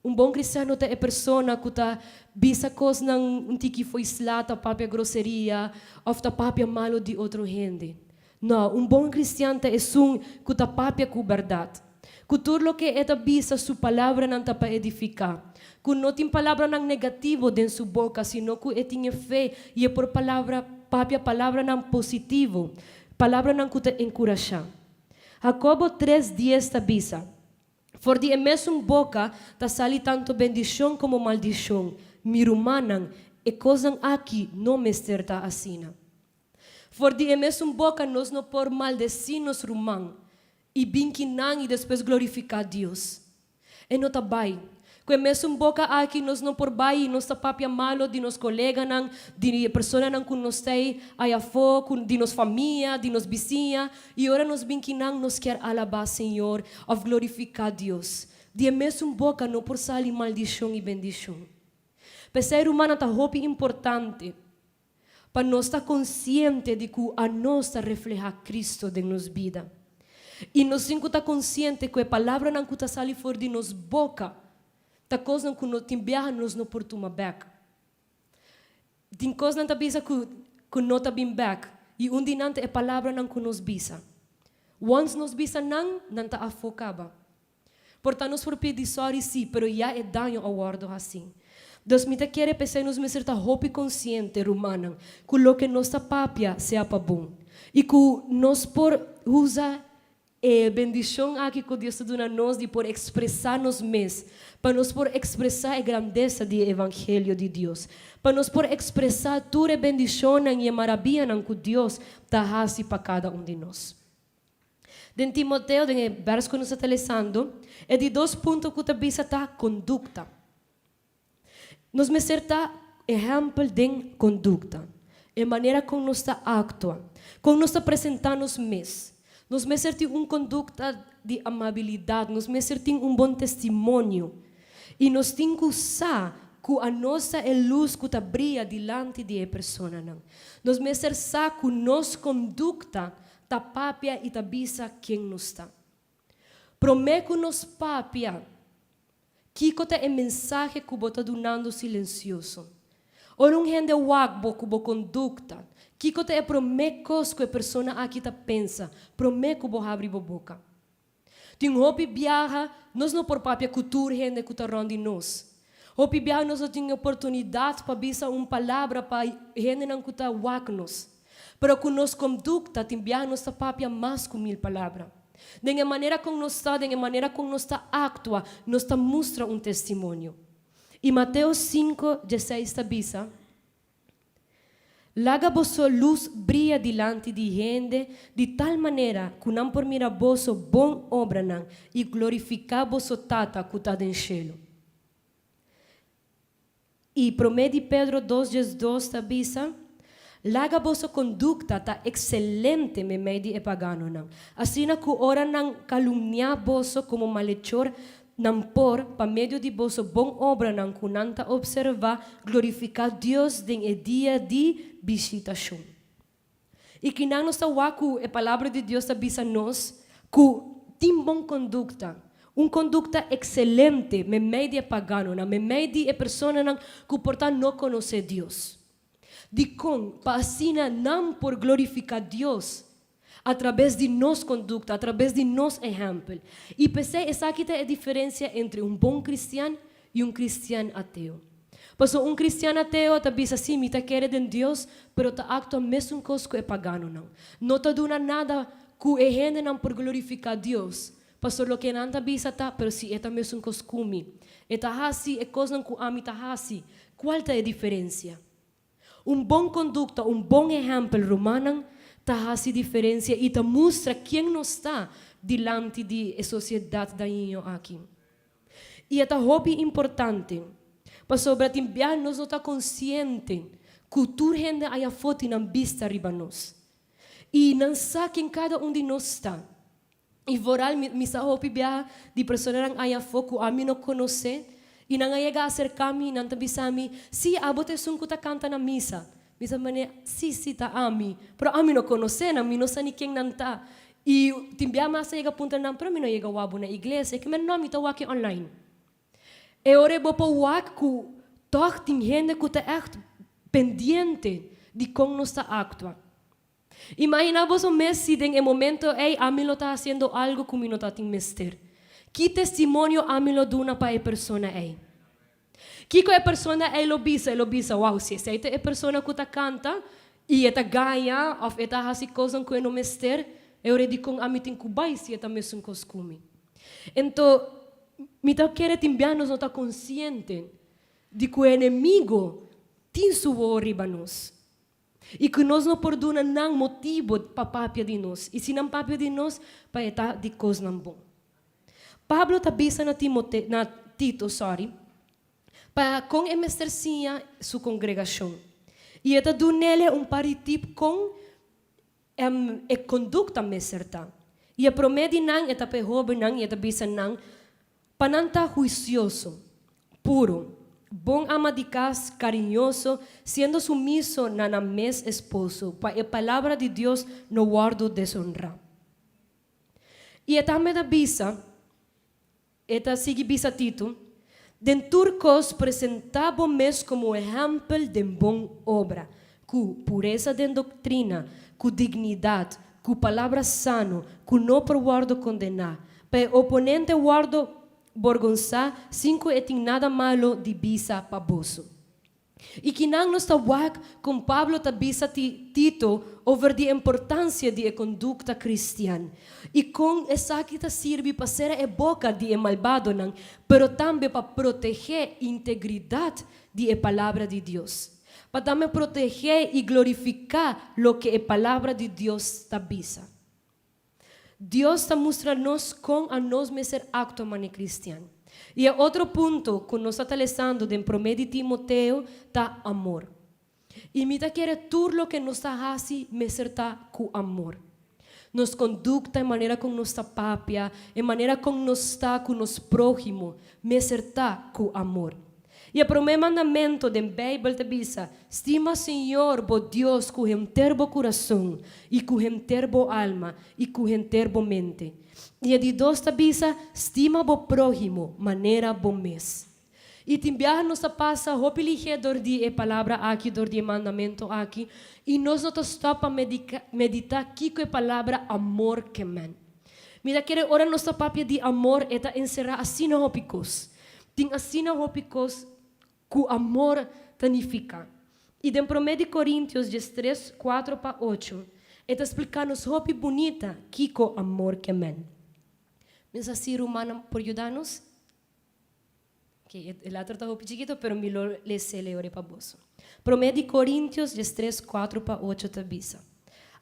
Un bon cristiano ta e persona cu ta bisa cosnan un tiki fo'i sla, ta papia groseria of ta papia malo di otro hende. No, un bon cristian ta esun cu ta papia cu berdad. Cu tur loke e ta bisa su palabranan ta pa edifica. Cu no tin palabranan negativo den su boca sino cu e tin e fe y e por palabra papia palabranan positivo, palabranan cu ta encurasha. Jacobo tres dies ta bisa. For di e mesun boka ta sali tantu bendishon komo maldishon. Mi rumannan, e kosnan aki no mester ta asina. For di e mesun boka nos no por maldesí nos ruman i bin ki nan i despues glorifiká Dios. E no ta bai. Ku e mesun boka aki nos no por bai i nos ta papia malo di nos koleganan, di e personanan ku nos ta ei ayafó, ku di nos famia, di nos bisiña, i ora nos bin kinan nos kier alabá Señor òf glorifiká Dios. Di e mesun boka no por sali maldishon i bendishon. P'esei rumannan ta hopi importante pa nos ta konsiente di ku anos ta reflehá Cristo den nos bida. I nos tin ku ta konsiente ku e palabranan ku ta sali for di nos boka ta kosnan ku no tin biaha nos no por tuma bèk. Tin kosnan ta bisa ku ku no ta bin bèk i un di nan ta e palabranan ku nos bisa. Once nos bisa nan, nan ta afó kaba. Por ta nos por pidi sorry sí, pero ya e daño a wòrdu hasí. Dus mi ta kere p'esei nos mester ta hopi konsiente, rumannan, ku loke nos ta papia sea pa bon i ku nos por usa e bendishon aki ku Dios ta duna nos di por ekspresá nos mes, pa nos por ekspresá e grandesa di e evangelio di Dios, pa nos por ekspresá tur e bendishonnan i e marabianan ku Dios ta hasi pa kada un di nos. Den Timoteo, den e bèrs ku nos a ta lesando, e di dos punto ku ta bisa ta kondukta. Nos mester ta ehèmpel den kondukta. E manera kon nos ta aktua, kon nos ta presentá nos mes. Nos mester tin un kondukta di amabilidat, nos mester tin un bon testimonio. I nos tin ku sa ku anos ta e lus ku ta bria dilanti di e personanan. Nos mester sa ku nos kondukta ta papia i ta bisa ken nos ta. Promé ku nos papia, kiko ta e mensahe ku bo ta dunando silensioso? Ora un hende wak bo ku bo kondukta, kiko ta e promé kos ku e persona aki ta pensa promé ku bo habri bo boka? Tin hopi biaha nos no por papia ku tur hende ku ta rònt di nos. Hopi biaha nos no tin e oportunidat pa bisa un palabra pa hendenan ku ta wak nos. Pero ku nos kondukta tin biaha nos ta papia mas ku mil palabra. Den e manera kon nos ta, den e manera kon nos ta aktua, nos ta mustra un testimonio. I Mateo sinku, dieseis ta bisa, Laga boso lus bria dilanti di hende di tal manera ku nan por mira boso bon obranan i glorifiká boso Tata ku ta den shelu. I Promé di Pedro dos diesdos ta bisa, Laga boso kondukta ta ekselente meimei di e paganonan, asina ku ora nan kalumniá boso komo malechor, Nan por, pa medio di boso bon obranan ku nan ta opservá, glorifiká Dios den e dia di bishitashon. I kinan nos ta wak ku e Palabra di Dios ta bisa nos ku tin bon kondukta, un kondukta ekselente meimei di e paganonan, meimei di e personanan ku por ta no konosé Dios. Dikon? Pa asina nan por glorifiká Dios atrabes di nos kondukta, atrabes di nos ehèmpel. I p'esei esaki ta e diferensia entre un bon kristian i un kristian ateo. Pasobra un kristian ateo ta bisa, Sí, mi ta kere den Dios, pero ta aktua mesun kos ku e paganonan. No ta duna nada ku e hendenan por glorifiká Dios, pasobra loke nan ta bisa ta, Pero si e ta mesun kos ku mi, e ta hasi e kosnan ku ami ta hasi, kual ta e diferensia? Un bon kondukta, un bon ehèmpel, rumannan, ta hasi diferensia i ta mustra ken nos ta dilanti di e sosiedat dañino aki. I e ta hopi importante, pasobra tin bia nos no ta konsiente ku tur hende aya afó tin nan bista riba nos. I nan sa ken kada un di nos ta. I vooral mi mi sa hopi biaha di personanan aya afó ku ami no konosé i nan a yega aserká mi i nan ta bisa mi, Sí, abo ta esun ku ta kanta na misa. Mi ta manera, Sí, sí, ta ami. Pero ami no konosé nan, mi no sa ni ken nan ta. I tin biaha mas a yega puntra nan, pero mi no yega wak bo na iglesia. Ke men, No, mi ta wak online. E ora bo por wak ku tòg tin hende ku ta ègt pendiente di kon nos ta aktua. Imaginá boso mes si den e momento ei ami lo ta hasiendo algu ku mi no ta tin mester. Ki testimonio ami lo duna pa e persona ei? Kiko e persona ei lo bisa? E lo bisa, Wow, si esei ta e persona ku ta kanta i e ta gaña òf e ta hasi kosnan ku e no mester, e ora dikon ami tin ku bai si e ta mesun kos ku mi? Anto, mi ta kere tin bia nos no ta konsiente di ku e enemigo tin su wowo riba nos. I ku nos no por duna nan motibu pa papia di nos, i si nan papia di nos, pa e ta di kosnan bon. Pablo ta bisa na Timote, na Tito, sòri, pa kon e mester siña su kongregashon. I e ta dun'el un par di tip kon e kondukta mester ta. I e promé di nan e ta pa e hóbennan i e ta bisa nan Pa nan ta huisioso, puro, bon ama di kas, kariñoso, siendo sumiso na nan mes esposo, pa e palabra di Dios no wòrdu desonrá. I e tambe ta bisa, e ta sigui bisa Tito, Den tur kos presentá bo mes komo ehèmpel den bon obra, ku puresa den doktrina, ku dignidat, ku palabra sano, ku no por wòrdu kondená, pa e oponente wòrdu borgonsá sin ku e tin nada malu di bisa pa boso. I kinan nos ta wak kon Pablo ta bisa Tito over di e importansia di e kondukta kristian i kon esaki ta sirbi pa sera e boka di e malbadonan pero tambe pa protegé integridat di e Palabra di Dios, pa tambe protegé i glorifiká loke e Palabra di Dios ta bisa. Dios ta mustra nos kon anos mester aktua manera kristian. I e otro punto ku nos ta ta lesando den Promé di Timoteo ta amor. I mi ta kere tur loke nos ta hasi mester ta ku amor. Nos kondukta, e manera kon nos ta papia, e manera kon nos ta ku nos próhimo, mester ta ku amor. I e promé mandamentu den Beibel ta bisa, Stima Señor bo Dios ku henter bo kurason, i ku henter bo alma, i ku henter bo mente. I e di dos ta bisa, Stima bo próhimo manera bo mes. I tin biaha nos ta pasa hopi lihé dor di e palabra aki, dor di e mandamentu aki, i nos no ta stòp pa meditá kiko e palabra amor ke men. Mi ta kere ora nos ta papia di amor e ta enserá asina hopi kos. Tin asina hopi kos ku amor ta nifiká. I den Promé di Korintios diestres, kuatro pa ocho, e ta splika nos hopi bunita kiko amor ke men. Mi sa si rumannan por yuda nos? Ok, e letra ta hopi chikito, pero mi lo les'e ora pa boso. Promé di Korintios diestres, kuatro pa ocho ta bisa,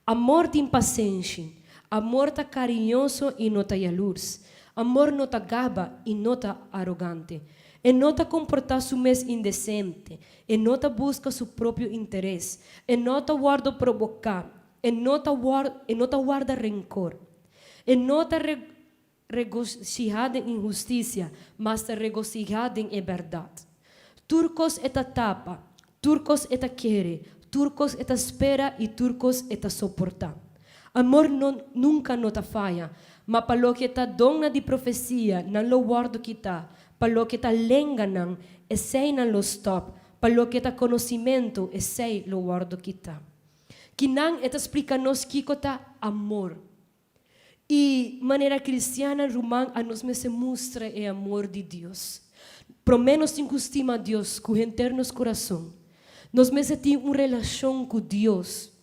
Amor tin pasenshi, amor ta kariñoso i no ta yalurs, amor no ta gaba i no ta arogante, e no ta komportá su mes indesente, e no ta buska su propio interes, e no ta wòrdu proboká, e no ta e no ta warda renkor, e no ta Regosihá den inhustisia, mas ta regosihá den e bèrdat. Tur kos e ta tapa, tur kos e ta kere, tur kos e ta spera i tur kos e ta soportá. Amor no nunka no ta faya, ma pa loke ta donnan di profesia, nan lo wòrdu kitá, pa loke ta lenganan, eseinan lo stòp, pa loke ta konosimentu, esei lo wòrdu kitá. Kinan e ta splika nos kiko ta amor. I manera kristiannan ruman a nos mester mustra e amor di Dios. Promé nos tin ku stima Dios ku henter nos kurason. Nos mester tin un relashon ku Dios.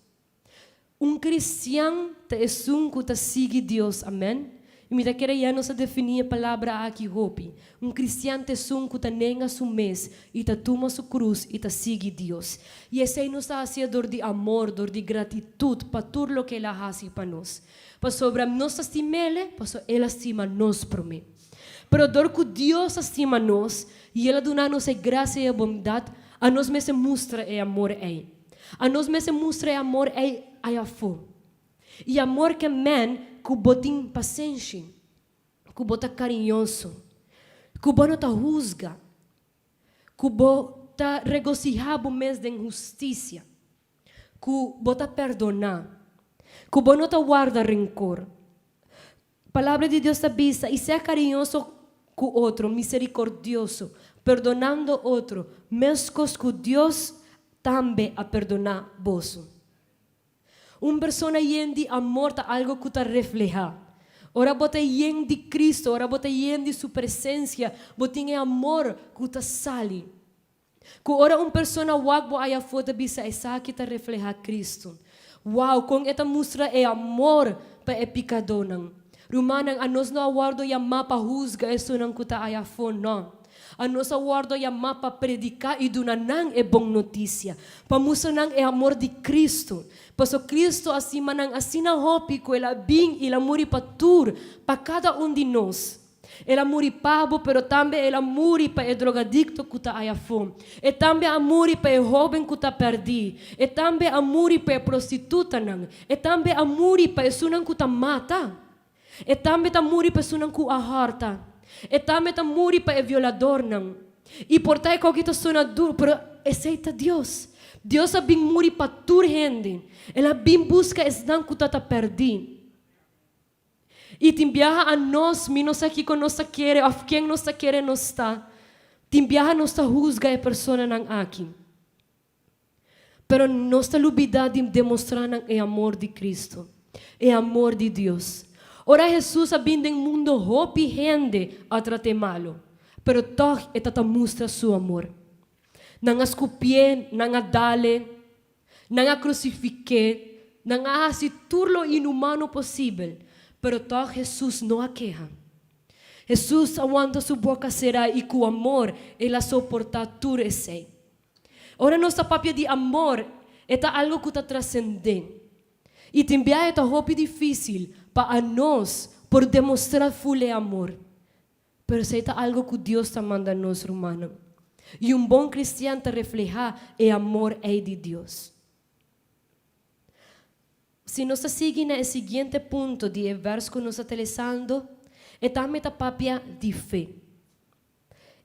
Un kristian ta esun ku ta sigui Dios, amèn. I mi ta kere ya nos a definí e palabra aki hopi. Un kristian ta esun ku ta nenga su mes i ta tuma su krus i ta sigui Dios. I esei nos ta hasié dor di amor, dor di gratitut pa tur loke el a hasi pa nos. Pasobra nos ta stim'El, pasobra El a stima nos promé. Pero dor ku Dios a stima nos i El a duna nos e grasia i e bondat, anos mester mustra e amor ei. Anos mester mustra e amor ei ayafó. I amor ke men ku bo tin pasenshi. Ku bo ta kariñoso, ku bo no ta husga, ku bo ta regosihá bo mes den hustisia, ku bo ta perdoná, ku bo no ta warda renkor. Palabra di Dios ta bisa, I sea kariñoso ku otro, miserikordioso, perdonando otro, meskos ku Dios tambe a perdoná boso. Un persona yen di amor ta algo ku ta reflehá. Ora bo ta yen di Cristo, ora bo ta yen di Su presencia, bo tin e amor ku ta sali. Ku ora un persona wak bo aya afó ta bisa esaki ta reflehá Cristo. Wow, kon e ta mustra e amor pa e pikadónan. Rumannan, anos no a wòrdu yamá pa husga esunnan ku ta aya afó, nò. Anos a wòrdu yamá pa prediká i duna nan e bon notisia, pa mustra nan e amor di Kristu. Paso Kristu a stima nan asina hopi ku el a bin i el a muri pa tur, pa kada un di nos. El a muri pa bo, pero tambe el a muri pa e drogadikto ku ta aya afó. E tambe a muri pa e hóben ku ta pèrdí. E tambe a muri pa e prostitutanan. E tambe a muri pa esunnan ku ta mata. E tambe ta muri pa esunnan ku a hòrta. E tambe ta muri pa e violadornan. I por ta e koki ta sona duru, pero esei ta Dios. Dios a bin muri pa tur hende. El a bin buska esnan ku ta ta pèrdí. I tin biaha anos, mi no sa kiko nos ta kere òf ken nos ta kere nos ta, tin biaha nos ta husga e personanan aki. Pero nos ta lubidá di demostrá nan e amor di Cristo, e amor di Dios. Ora Hesus a bin den mundo hopi hende a trat'é malu, pero tòg e ta ta mustra su amor. Nan a skupié, nan a dal'e, Nan a krusifik'é, nan a hasi tur lo inhumano posibel, pero tòg Hesus no a keha. Hesus a wanta su boka será i ku amor el a soportá tur esei. Ora nos ta papia di amor, e ta algu ku ta trasendé. I tin biaha e ta hopi difísil pa anos por demostrá ful e amor. Pero esei ta algu ku Dios ta manda nos, rumannan. I un bon kristian ta reflehá e amor ei di Dios. Si nos ta sigui na e siguiente punto di e vèrs ku nos ta lesando, e tambe ta papia di fe.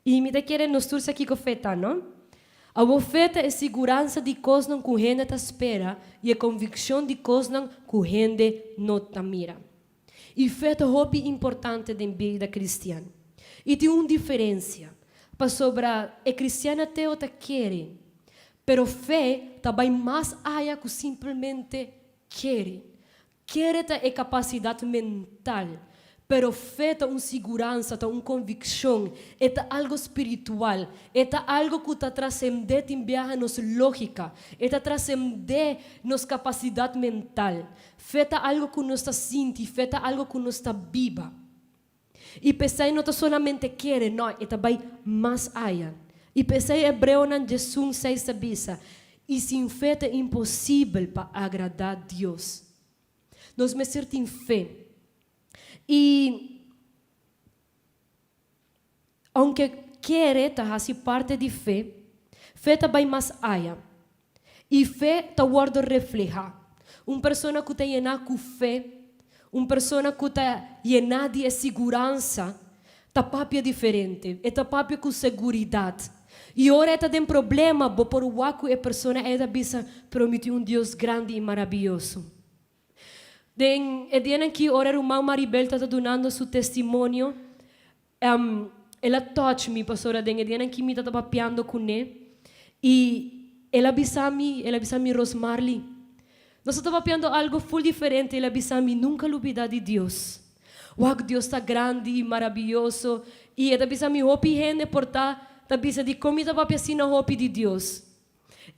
I mi ta kere nos tur sa kiko fe ta, no? Awor fe ta e siguransa di kosnan ku hende ta spera i e konvikshon di kosnan ku hende no ta mira. I fe ta hopi importante den bida kristian. I tin un diferensia, pasobra e kristian ateo ta kere, pero fe ta bai mas aya ku simpelmente kere. Kere ta e kapasidat mental, pero fe ta un siguransa, ta un konvikshon, e ta algo spiritual, e ta algo ku ta trasendé tin biaha nos lógika, e ta trasendé nos kapasidat mental. Fe ta algo ku nos ta sinti, fe ta algo ku nos ta biba. I p'esei no ta solamente kere, no, e ta bai mas aya. I p'esei Hebreonan 11:6 ta bisa, I sin fe ta imposibel pa agradá Dios. Nos mester tin fe. I ounke kere ta hasi parte di fe, fe ta bai mas aya. I fe ta wòrdu reflehá. Un persona ku ta yená ku fe, un persona ku ta yená di e siguransa, ta papia diferente. E ta papia ku seguridat. I ora e ta den problema, bo por wak ku e persona ei ta bisa, Pero mi tin un Dios grandi i maravioso. Den e dianan aki, ora ruman Maribel ta ta dunando su testimonio, El a touch mi, pasobra den e dianan ki mi ta ta papiando kuné i el a bisa mi, el a bisa mi, Rosmarly, nos ta ta papiando algo full diferente, el a bisa mi, nunka lubida di Dios. Wak, Dios ta grandi i marabiyoso i e ta bisa mi hopi hende por ta ta bisa dikon mi ta papia asina hopi di Dios.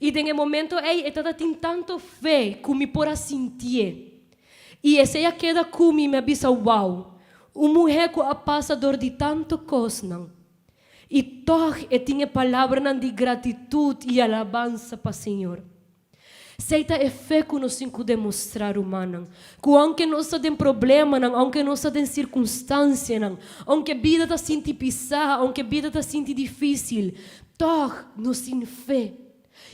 I den e momento ei e tata tin tanto fe ku mi por a sintié. I esei a keda ku mi, mi a bisa, Wow! Un muhé ku a pasa dor di tanto kosnan i tòg e tin e palabranan di gratitut i alabansa pa Señor. Esei ta e fe ku nos tin ku demostrá, rumannan, ku ounke nos ta den problemanan, ounke nos ta den sirkunstansianan, ounke bida ta sinti pisá, ounke bida ta sinti difísil, Tòg nos tin fe.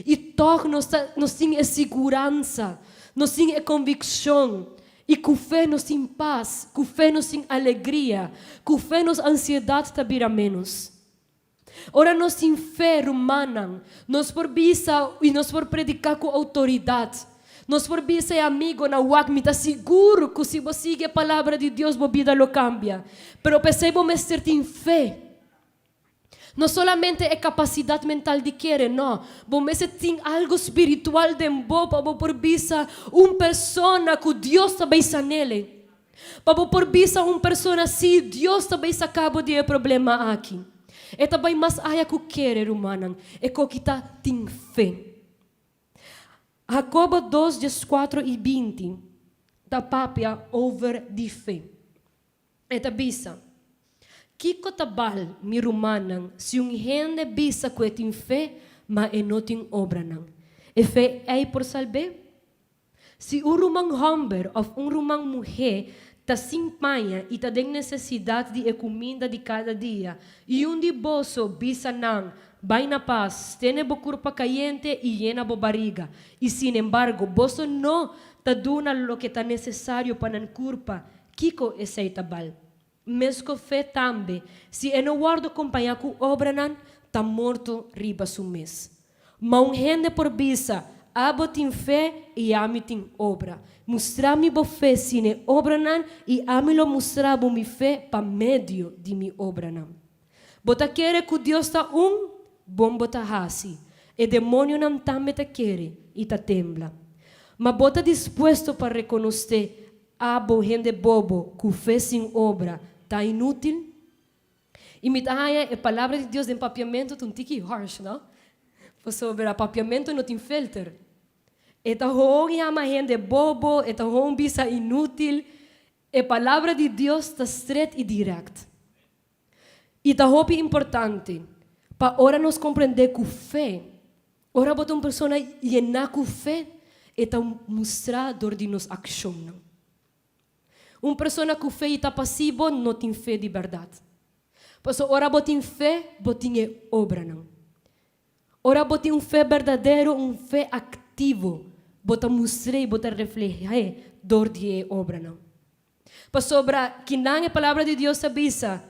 I tòg nos ta nos tin e siguransa, nos tin e konvikshon. I ku fe nos tin pas, ku fe nos tin alegria, ku fe nos ansiedat ta bira ménos. Ora nos tin fe, rumannan, nos por bisa i nos por prediká ku outoridat. Nos por bisa e amigonan, Wak, mi ta sigur ku si bo sigui e Palabra di Dios bo bida lo kambia. Pero p'esei bo mester tin fe. No solamente e kapasidat mental di kere, no. Bo mester tin algu spiritual den bo pa bo por bisa un persona ku Dios ta bay san'el. Pa bo por bisa un persona, sí, Dios ta bay saka bo di e problema aki. E ta bay mas aya ku kere, rumannan. E koki ta tin fe. Jacobo dos dieskuatro i binti ta papia over di fe. E ta bisa, Kiko ta bal, mi rumannan, si un hende bisa ku e tin fe, ma e no tin obranan? E fe ei por salb'é? Si un ruman hòmber òf un ruman muhé ta sin paña i ta den nesesidat di e kuminda di kada dia, i un di boso bisa nan, Bai na pas, tene bo kurpa kayente i yena bo bariga, i sinembargo boso no ta duna loke ta nesesario pa nan kurpa, Kiko esei ta bal? Mesko fe tambe, si e no wòrdu kompañá ku obranan, ta morto riba su mes. Ma un hende por bisa, Abo tin fe i ami tin obra. Mustra mi bo fe sin e obranan i ami lo mustra bo mi fe pa medio di mi obranan. Bo ta kere ku Dios ta un? Bon bo ta hasi. E demonionan tambe ta kere i ta tembla. Ma bo ta dispuesto pa rekonosé Abo hende bobo ku fe sin obra ta inútil? I mi ta haña e palabra di Dios den papiamentu ta un tiki harsh, no? Pasobra papiamentu no tin filter. E ta hoon yama hende bobo, e ta hoon bisa inútil. E palabra di Dios ta stret i dirèkt. I ta hopi importante pa ora nos komprendé ku fe, ora bo ta un persona yená ku fe, e ta mustra dor di nos akshonnan. Un persona ku fe i ta pasibo no tin fe di bèrdat. Pasobra ora bo tin fe, bo tin e obranan. Ora bo tin un fe berdadero, un fe aktivo, bo ta mustr'é i bo ta refleh'é dor di e obranan. Pasobra kinan e Palabra di Dios ta bisa,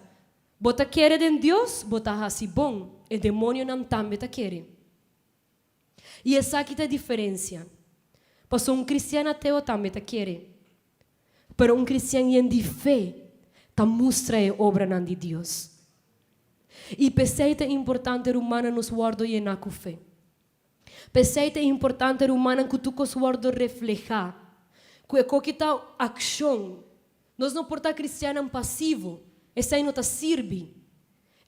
Bo ta kere den Dios, bo ta hasi bon, e demonionan tambe ta kere. I esaki ta e diferensia. Pasobra un kristian ateo tambe ta kere. Pero un kristian yen di fe ta mustra e obranan di Dios. I p'esei ta importante rumannan nos wòrdu yená ku fe. P'esei ta importante rumannan ku tur kos wòrdu reflehá ku e koki ta akshon. Nos no por ta kristiannan pasivo, esei no ta sirbi.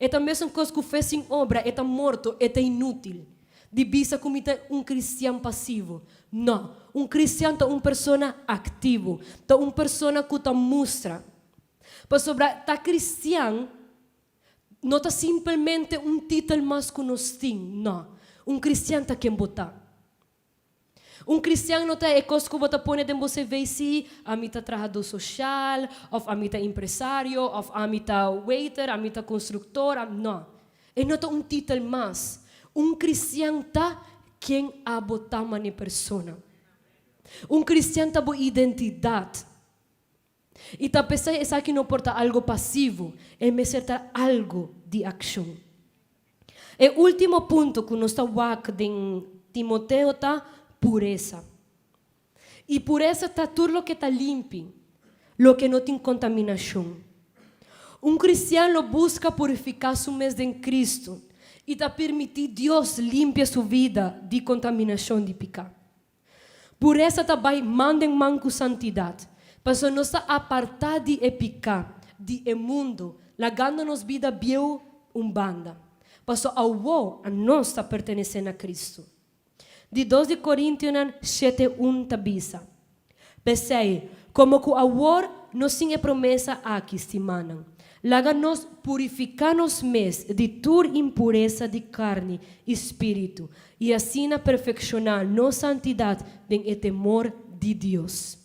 E ta mesun kos ku fe sin obra, e ta morto, e ta inútil. Di bisa ku mi ta un kristian pasivo. No, un kristian ta un persona aktivo, ta un persona ku ta mustra. Pasobra ta kristian no ta simpelmente un titel mas ku nos tin, no. Un kristian ta ken bo ta. Un kristian no ta e kos ku bo ta pone den bo CV, sí, ami ta trahadó soshal, òf ami ta impresario, òf ami ta waiter, ami ta konstruktor, ami. No. E no ta un titel mas. Un kristian ta ken abo ta manera persona. Un kristian ta bo identidat. I ta p'esei esaki no por ta algo pasivo, e mester ta algo di akshon. E último punto ku nos ta wak den Timoteo ta puresa. I puresa ta tur loke ta limpi, loke no tin kontaminashon. Un kristian lo buska purifiká su mes den Kristu i ta pirmití Dios limpia su bida di kontaminashon di piká. Puresa ta bai man den man ku santidat, pasobra nos ta apartá di e piká di e mundu, lagando nos bida bieu un banda, pasobra awor nos ta pertenesé na Kristu. Di dos di Korintionan shete un ta bisa, P'esei, komo ku awor nos tin e promesa aki, stimánan, laga nos purifiká nos mes di tur impuresa di karni i spiritu, i asina perfekshoná nos santidat den e temor di Dios.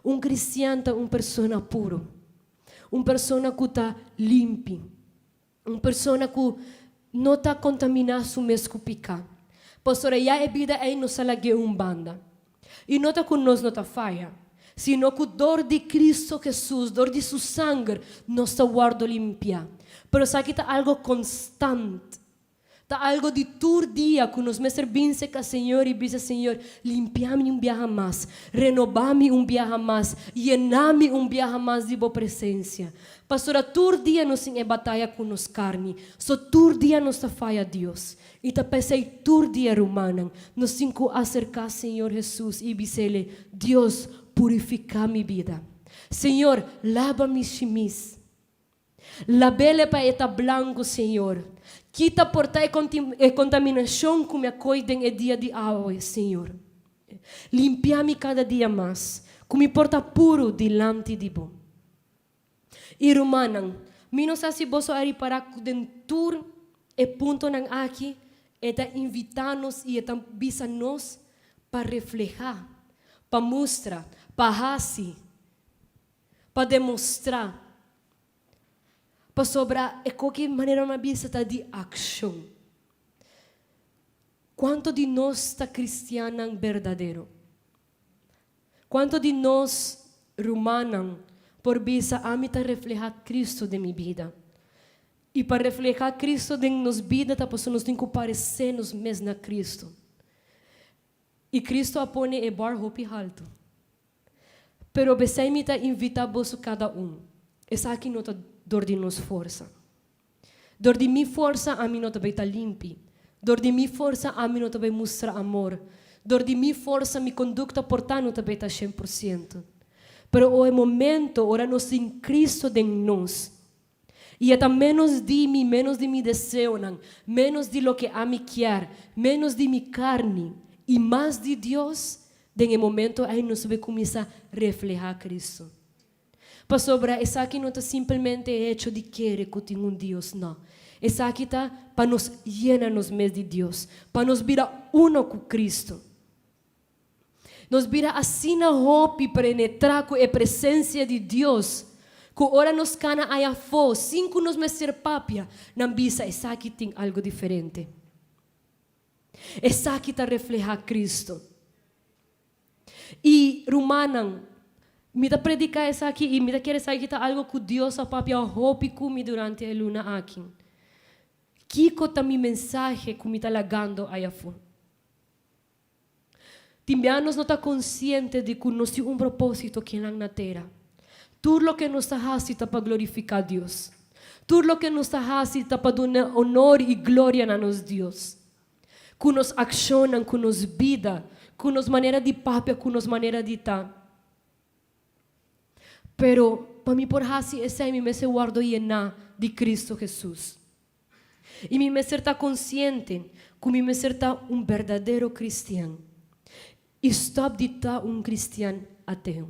Un kristian ta un persona puru, un persona ku ta limpi, un persona ku no ta kontaminá su mes ku piká. Pasobra ya e bida ei nos a lag'é un banda. I no ta ku nos no ta faya, sino ku dor di Kristu Hesus, dor di su sanger, nos ta wòrdu limpiá. Pero esaki ta algu konstant. Ta algo di tur dia ku nos mester bin serka Señor i bisa, Señor, limpia mi un biaha mas, renoba mi un biaha mas, yena mi un biaha mas di bo presensia. Pasobra tur dia nos tin e bataya ku nos karni, so tur dia nos ta faya Dios. I ta p'esei tur dia, rumannan, nos tin ku aserká Señor Hesus i bis'Ele, Dios, purifiká mi bida. Señor, laba mi shimis. Labele pa e ta blanku, Señor. Kita por ta e kontaminashon ku mi a koi den e dia di awe, Señor. Limpia mi kada dia mas, ku mi por ta puru dilanti di Bo. I rumannan, mi no sa si boso a ripará ku den tur e puntonan aki e ta invitá nos i e ta bisa nos pa reflehá, pa mustra, pa hasi. Pa demostrá. Pasobra e koki manera mi a bisa ta di akshon. Kuantu di nos ta kristiannan berdadero? Kuantu di nos rumannan por bisa ami ta reflehá Kristu den mi bida? I pa reflehá Kristu den nos bida ta pasobra nos tin ku paresé nos mes na Kristu. I Kristu a pone e bar hopi haltu. Pero besei mi ta invitá boso kada un. Esaki no ta dor di nos forsa. Dor di mi forsa ami no ta bai ta limpi. Dor di mi forsa ami no ta bai mustra amor. Dor di mi forsa mi kondukta por ta no ta bai ta shen por siento. Pero o e momento ora nos tin Cristo den nos, i e ta ménos di mi, ménos di mi deseonan, ménos di loke ami kier, ménos di mi karni, i mas di Dios, Den e momento ei nos bai kuminsá reflehá Kristu. Pasobra esaki no ta simpelmente e hecho di kere ku tin un Dios, nò. Esaki ta pa nos yena nos mes di Dios, pa nos bira uno ku Kristu. Nos bira asina hopi penetrá ku e presensia di Dios ku ora nos kana aya afó sin ku nos mester papia, nan bisa esaki tin algu diferente. Esaki ta reflehá Cristo. I rumannan, mi ta prediká esaki i mi ta kere esaki ta algu ku Dios a papia hopi ku mi durante e luna aki. Kiko ta mi mensahe ku mi ta lagando ayafó? Tin bia nos no ta konsiente di ku nos tin un propósito kinan na tera. Tur loke nos ta hasi ta pa glorifiká Dios. Tur loke nos ta hasi ta pa duna onor i gloria na nos Dios. Ku nos akshonnan, ku nos bida, ku nos manera di papia, ku nos manera di ta. Pero pa mi por hasi esei mi mester wòrdu yená di Kristu Hesus. I mi mester ta konsiente ku mi mester ta un berdadero kristian i stòp di ta un kristian ateo.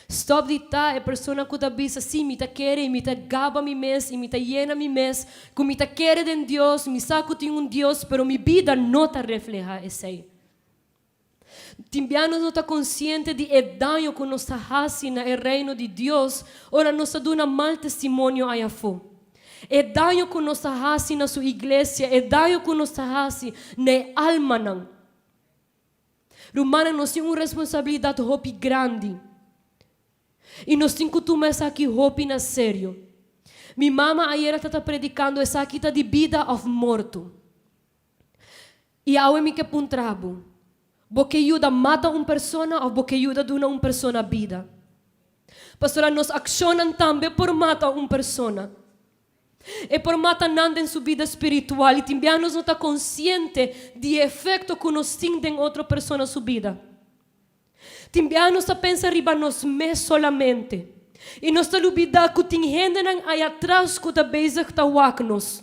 Stòp di ta e persona ku ta bisa, Sí, mi ta kere i mi ta gaba mi mes i mi ta yena mi mes ku mi ta kere den Dios, mi sa ku tin un Dios, pero mi bida no ta reflehá esei. Tin bia nos no ta konsiente di e daño ku nos ta hasi na e Reino di Dios ora nos ta duna mal testimonio ai afó. E daño ku nos ta hasi na su iglesia, e daño ku nos ta hasi na e almanan. Rumannan, nos tin un responsabilidat hopi grandi i nos tin ku tuma esaki hopi na serio. Mi mama ayera ta ta predikando esaki ta di bida òf morto. I awe mi ke puntra bo, Bo ke yuda mata un persona òf bo ke yuda duna un persona bida? Pasobra nos akshonnan tambe por mata un persona. E por mata nan den su bida spiritual i tin bia nos no ta konsiente di e efekto ku nos tin den otro persona su bida. Tin bia nos ta pensa riba nos mes solamente i nos ta lubidá ku tin hendenan aya atras ku ta bezig ta wak nos.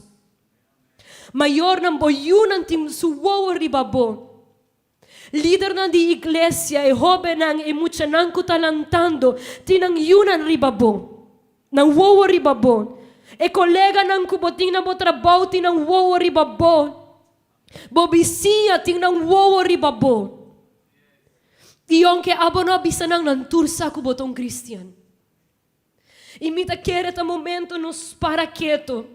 Mayornan, bo yunan tin su wowo riba bo. Lidernan di iglesia, e hóbennan, e muchanan ku ta lantando, tin nan yunan riba bo, nan wowo riba bo. E koleganan ku bo tin na bo trabou tin nan wowo riba bo. Bo bisiña tin nan wowo riba bo. I ounke abo no a bisa nan, nan tur sa ku bo ta un kristian. I mi ta kere ta momento nos para keto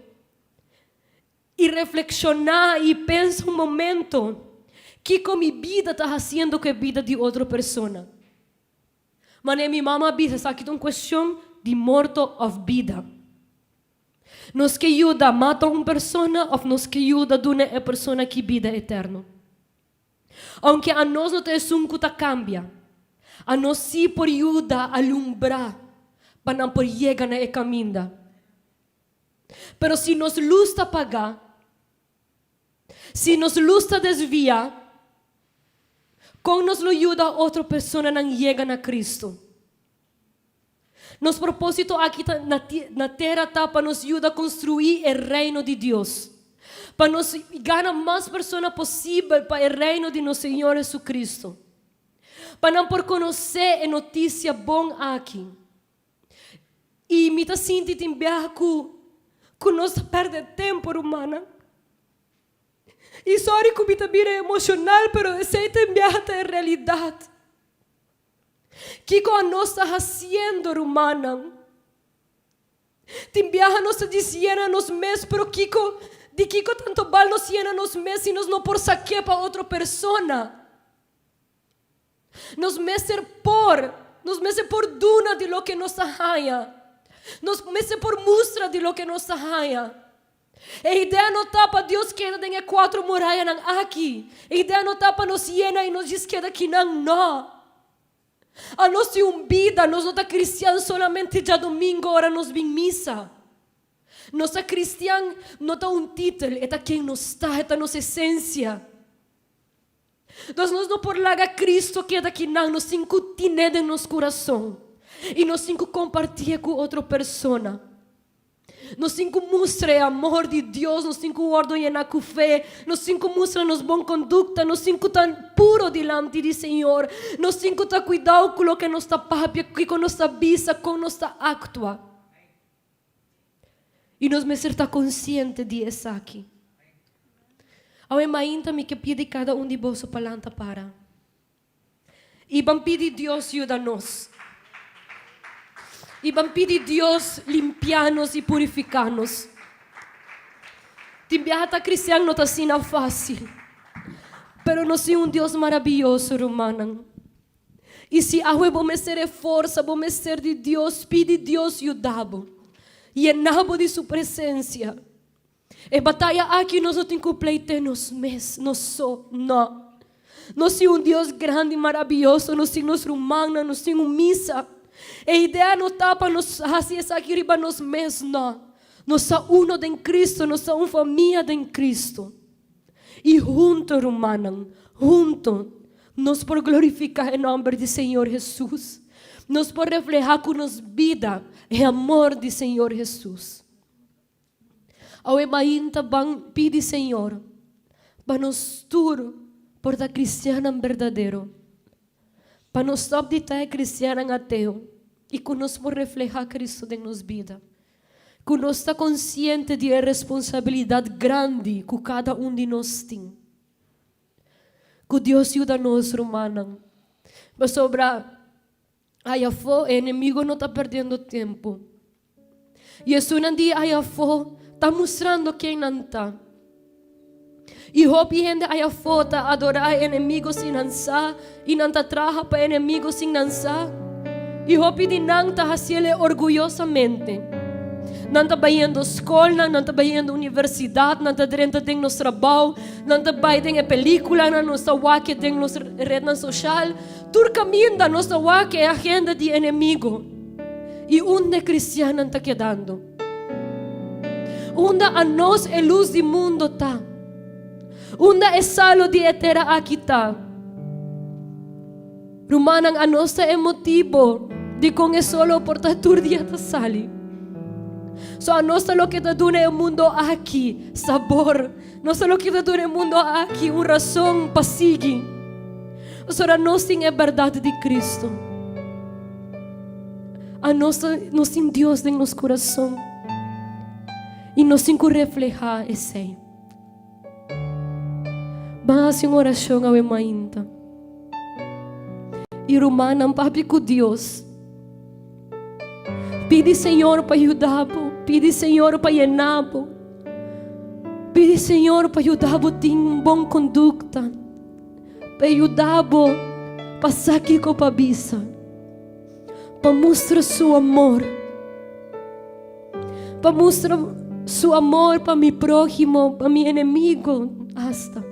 i reflekshoná i pensa un momento kiko mi bida ta hasiendo ku e bida di otro persona. Manera mi mama a bisa esaki ta un kuestion di morto òf bida. Nos ke yuda mata un persona òf nos ke yuda duna e persona aki bida eterno? Aunke anos no ta esun ku ta kambia, anos sí por yuda alumbrá pa nan por yega na e kaminda. Pero si nos lus ta pagá, si nos lus ta desviá, kon nos lo yuda otro personanan yega na Kristu? Nos propósito aki ta na tera ta pa nos yuda konstruí e Reino di Dios, pa nos gana mas persona posibel pa e Reino di nos Señor Jesucristo, pa nan por konosé e notisia bon aki. I mi ta sinti tin biaha ku ku nos ta pèrdè tempu, rumannan. I sòri ku mi ta bira emoshonal, pero esei tin biaha ta e realidat. Kiko anos ta hasiendo, rumannan? Tin biaha nos ta dis yena nos mes, pero kiko, di kiko tanto bal nos yena nos mes si nos no por sak'é pa otro persona? Nos mester por, nos mester por duna di loke nos ta haña. Nos mester por mustra di loke nos ta haña. E idea no ta pa Dios keda den e kuatro murayanan aki. E idea no ta pa nos yena i nos djis keda kinan. No. Anos tin un bida, nos no ta kristian solamente djadomingo ora nos bin misa. Nos ta kristian no ta un titel, e ta ken nos ta, e ta nos esensia. Nos nos no por laga Cristo keda kinan, nos tin cu tine den nos curason y nos tin cu compartie cu otro persona. Nos tin cu mustra e amor di Dios, nos tin cu wordo yena cu fe, nos tin cu mustra nos bon conducta, nos tin cu ta puro dilanti di Señor, nos tin cu ta cuidao cu loke nos ta papia, kico nos ta bisa, con nos ta actua. I nos mester ta konsiente di esaki. Awe mainta mi ke pidi kada un di boso pa lanta para. I ban pidi Dios yuda nos. I ban pidi Dios limpia nos i purifiká nos. Tin biaha ta kristian no ta asina fásil. Pero nos tin un Dios maraviyoso, rumannan. I si awe bo mester e forsa, bo mester di Dios, pidi Dios yuda bo. Yena bo di su presensia. E bataya aki nos no tin ku pleite nos mes, nos so, no. Nos tin un Dios grandi, maraviyoso, nos tin nos rumannan, nos tin un misa. E idea no ta pa nos hasi esaki riba nos mes, no. Nos ta uno den Cristo, nos ta un famia den Cristo. I hunto, rumannan, hunto, nos por glorifiká e nòmber di Señor Hesus. Nos por reflehá ku nos bida e amor di Señor Hesus. Awe mainta ban pidi Señor pa nos tur por ta kristiannan berdadero, pa nos stòp di ta e kristiannan ateo i ku nos por reflehá Kristu den nos bida. Ku nos ta konsiente di e responsabilidat grandi ku kada un di nos tin. Ku Dios yuda nos, rumannan. Pasobra aya afó e enemigo no ta perdiendo tempu. I esunnan di aya afó ta mustrando ken nan ta. I hopi hende aya afó ta adorá e enemigo sin nan sa, i nan ta traha pa e enemigo sin nan sa. I hopi di nan ta hasiel e orguyosamente. Nan ta bayendo skolnan, nan ta bayendo universidat, nan ta drenta den nos trabou, nan ta bai den e pelikulanan, nos ta wak den nos retnan soshal. Tur kaminda nos ta wak e agenda di enemigo. I unda e kristiannan ta kedando? Unda anos e lus di mundo ta? Unda e salo di e tera aki ta? Rumannan, anos ta e motibo dikon e solo por ta tur dia ta sali. So anos ta loke ta duna e mundo aki sabor. Nos ta loke ta duna e mundo aki un rason pa sigui. Pasobra nos tin e bèrdat di Cristo. Anos ta, nos tin Dios den nos kurason. I nos tin ku reflehá esei. Ban hasi un orashon awe mainta. I rumannan, papia ku Dios. Pidi Señor pa yuda bo. Pidi Señor pa yena bo. Pidi Señor pa yuda bo tin un bon kondukta. Pa e yuda bo pa sa kiko pa bisa. Pa mustra su amor. Pa mustra su amor pa mi próhimo, pa mi enemigo asta.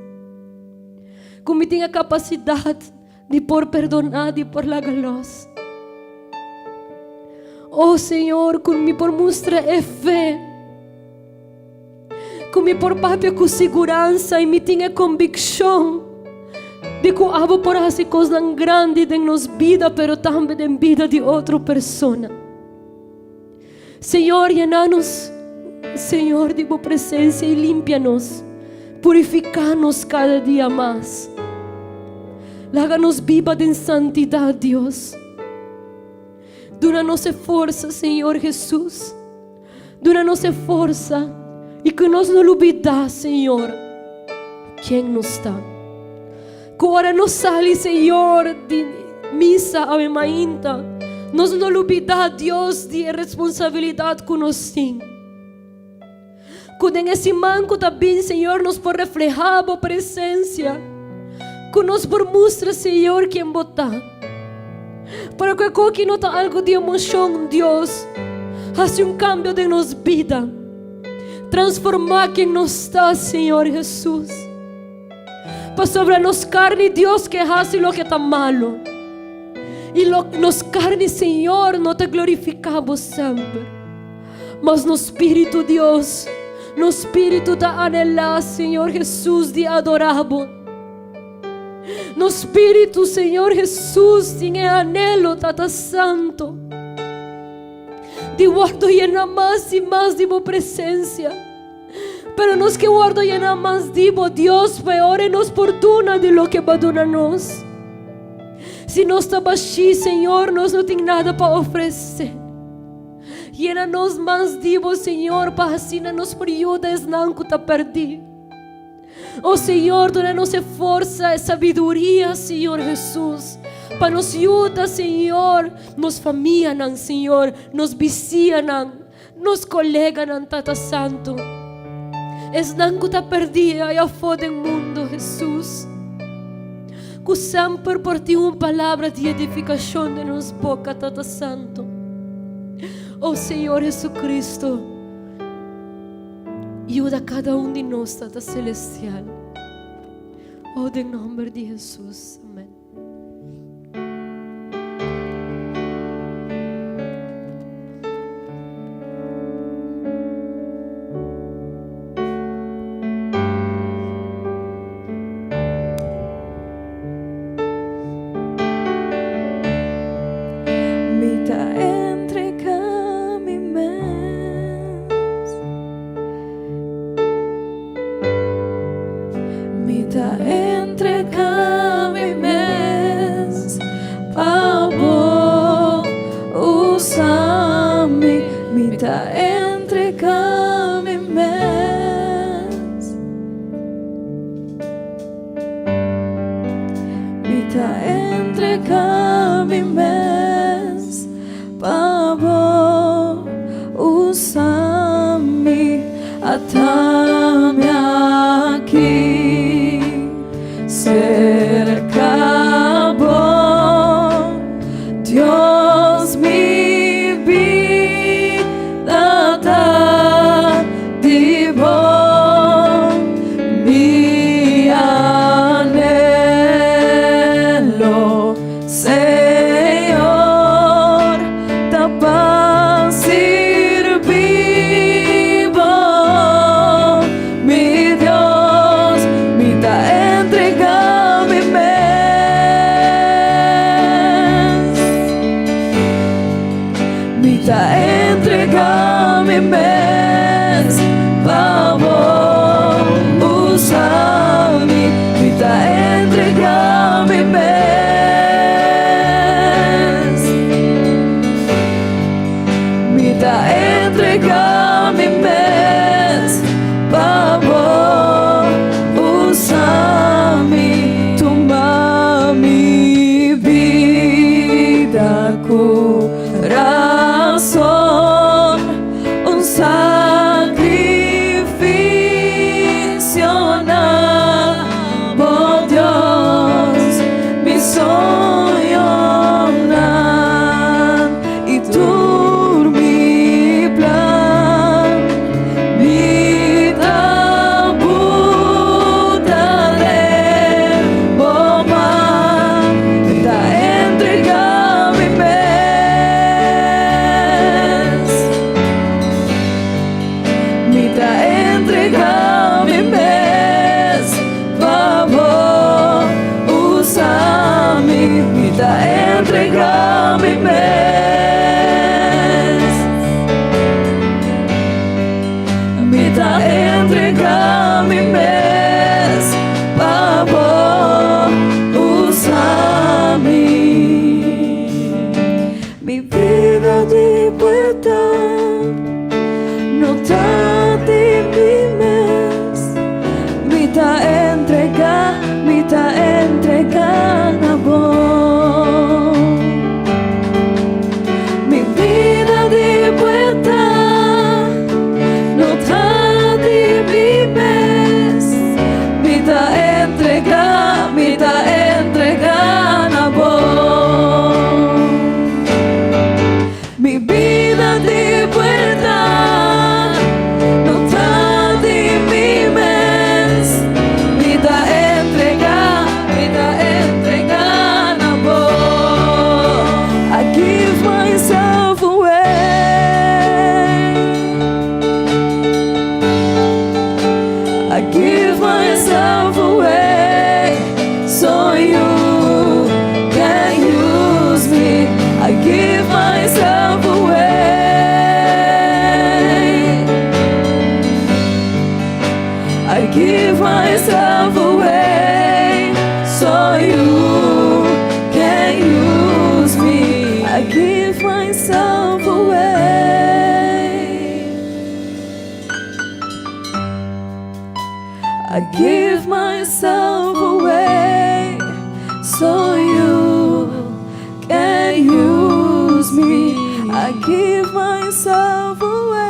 Ku mi tin e kapasidat di por perdoná, di por laga lòs. O Señor, ku mi por mustra e fe, ku mi por papia ku siguransa i mi tin e kombikshon di ku abo por hasi kosnan grandi den nos bida, pero tambe den bida di otro persona. Señor, yena nos, Señor, di bo presencia i limpia nos. Purifica nos cada dia mas. Laga nos biba den santidad, Dios. Duna nos e forsa, Señor Jesus. Duna nos e forsa i ku nos no lubida, Señor, ken nos ta. Ku ora nos sali, Señor, di misa awe mainta, nos no lubida, Dios, di e responsabilidat ku nos tin. Ku den e siman ku ta bin, Señor, nos por reflehá Bo presensia. Ku nos por mustra, Señor, ken Bo ta. Pero ku e koki no ta algu di emoshon, Dios. Hasi un kambio den nos bida. Transformá ken nos ta, Señor Hesus. Pasobra nos karni Dios ke hasi loke ta malu. I lo nos karni Señor no ta glorifiká Bo semper. Mas nos spiritu Dios, nos spiritu ta anhelá Señor Hesus di adorá Bo. Nos spiritu Señor Hesus tin e anhelo Tata Santo di wòrdu yena mas i mas di Bo presensia. Pero nos ke wòrdu yená mas di bo, Dios, pa e ora ei nos por duna di loke bo a duna nos. Si nos ta bashí, Señor, nos no tin nada pa ofresé. Yena nos mas di bo, Señor, pa asina nos por yuda esnan ku ta pèrdí. O Señor, duna nos e forsa, e sabiduria, Señor Hesus, pa nos yuda, Señor, nos famianan, Señor, nos bisianan. Nos koleganan Tata Santu, esnan ku ta perdí ei afó den mundu, Hesus. Ku semper por tin un palabra di edifikashon den nos boka, Tata Santu. O Señor Jesucristo, yuda kada un di nos, Tata Celestial. O den nomber di Jesus. Amen. Mi ta entrega mi mes. Mi ta entrega mi mes pa bo usa mi. Mi ta entrega mi mes. Mi ta entrega mi mes pa bo usa mi. Ata mi aki serka bo, Dios mi bida ta di bo, mi anhelo, Señor, ta pa sirbi bo, mi Dios, mi ta entrega mi mes. Mi ta entrega mi mes pa bo usa mi. Mi ta entrega mi mes. Mi ta entrega mi mes pa bo usa mi. Tuma mi bida kurason, un sakrifisio na bo Dios, mi soñonan i tur mi plan, mi ta buta den bo man, mi ta entrega mi mes. Mi ta entrega mi mes pa bo usa mi. Mi ta entrega mi mes. Mi ta entrega mi mes pa bo usa mi. Mi bida di puerta no ta di mi mes. Mi ta entrega, mi ta entrega na bo. Mi bida di puerta no ta di mi mes. Mi ta entrega, mi ta entrega na bo. Mi bida di puerta no ta di mi mes. Mi ta entrega, mi ta entrega na bo. I give myself away. I give myself away so you can use me. I give myself away. I give myself away so you can use me. I give myself away. I give myself away so you can use me. I give myself away.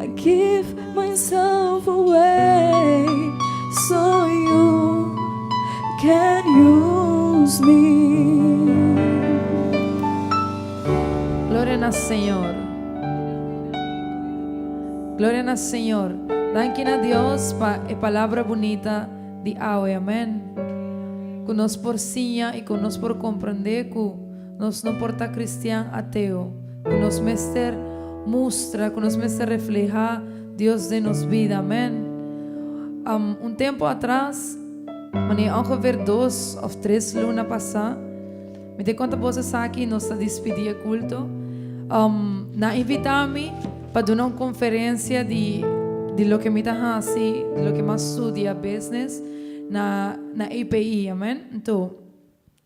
I give myself. can use me. Gloria na Señor. Gloria na Señor. Danki na Dios pa e palabra bunita di awe. Amen. Ku nos por siña i ku nos por komprendé ku nos no por ta kristian ateo. Ku nos mester mustra, ku nos mester reflehá Dios den nos bida. Amen. Un tempu atras, manera ongeveer dos òf tres luna pasá, Mi ta konta boso esaki, nos ta dispidí e kulto. Nan a invitá mi pa duna un konferensia di di loke mi ta hasi, di loke mi a studia business na na EPI, amen. Anto,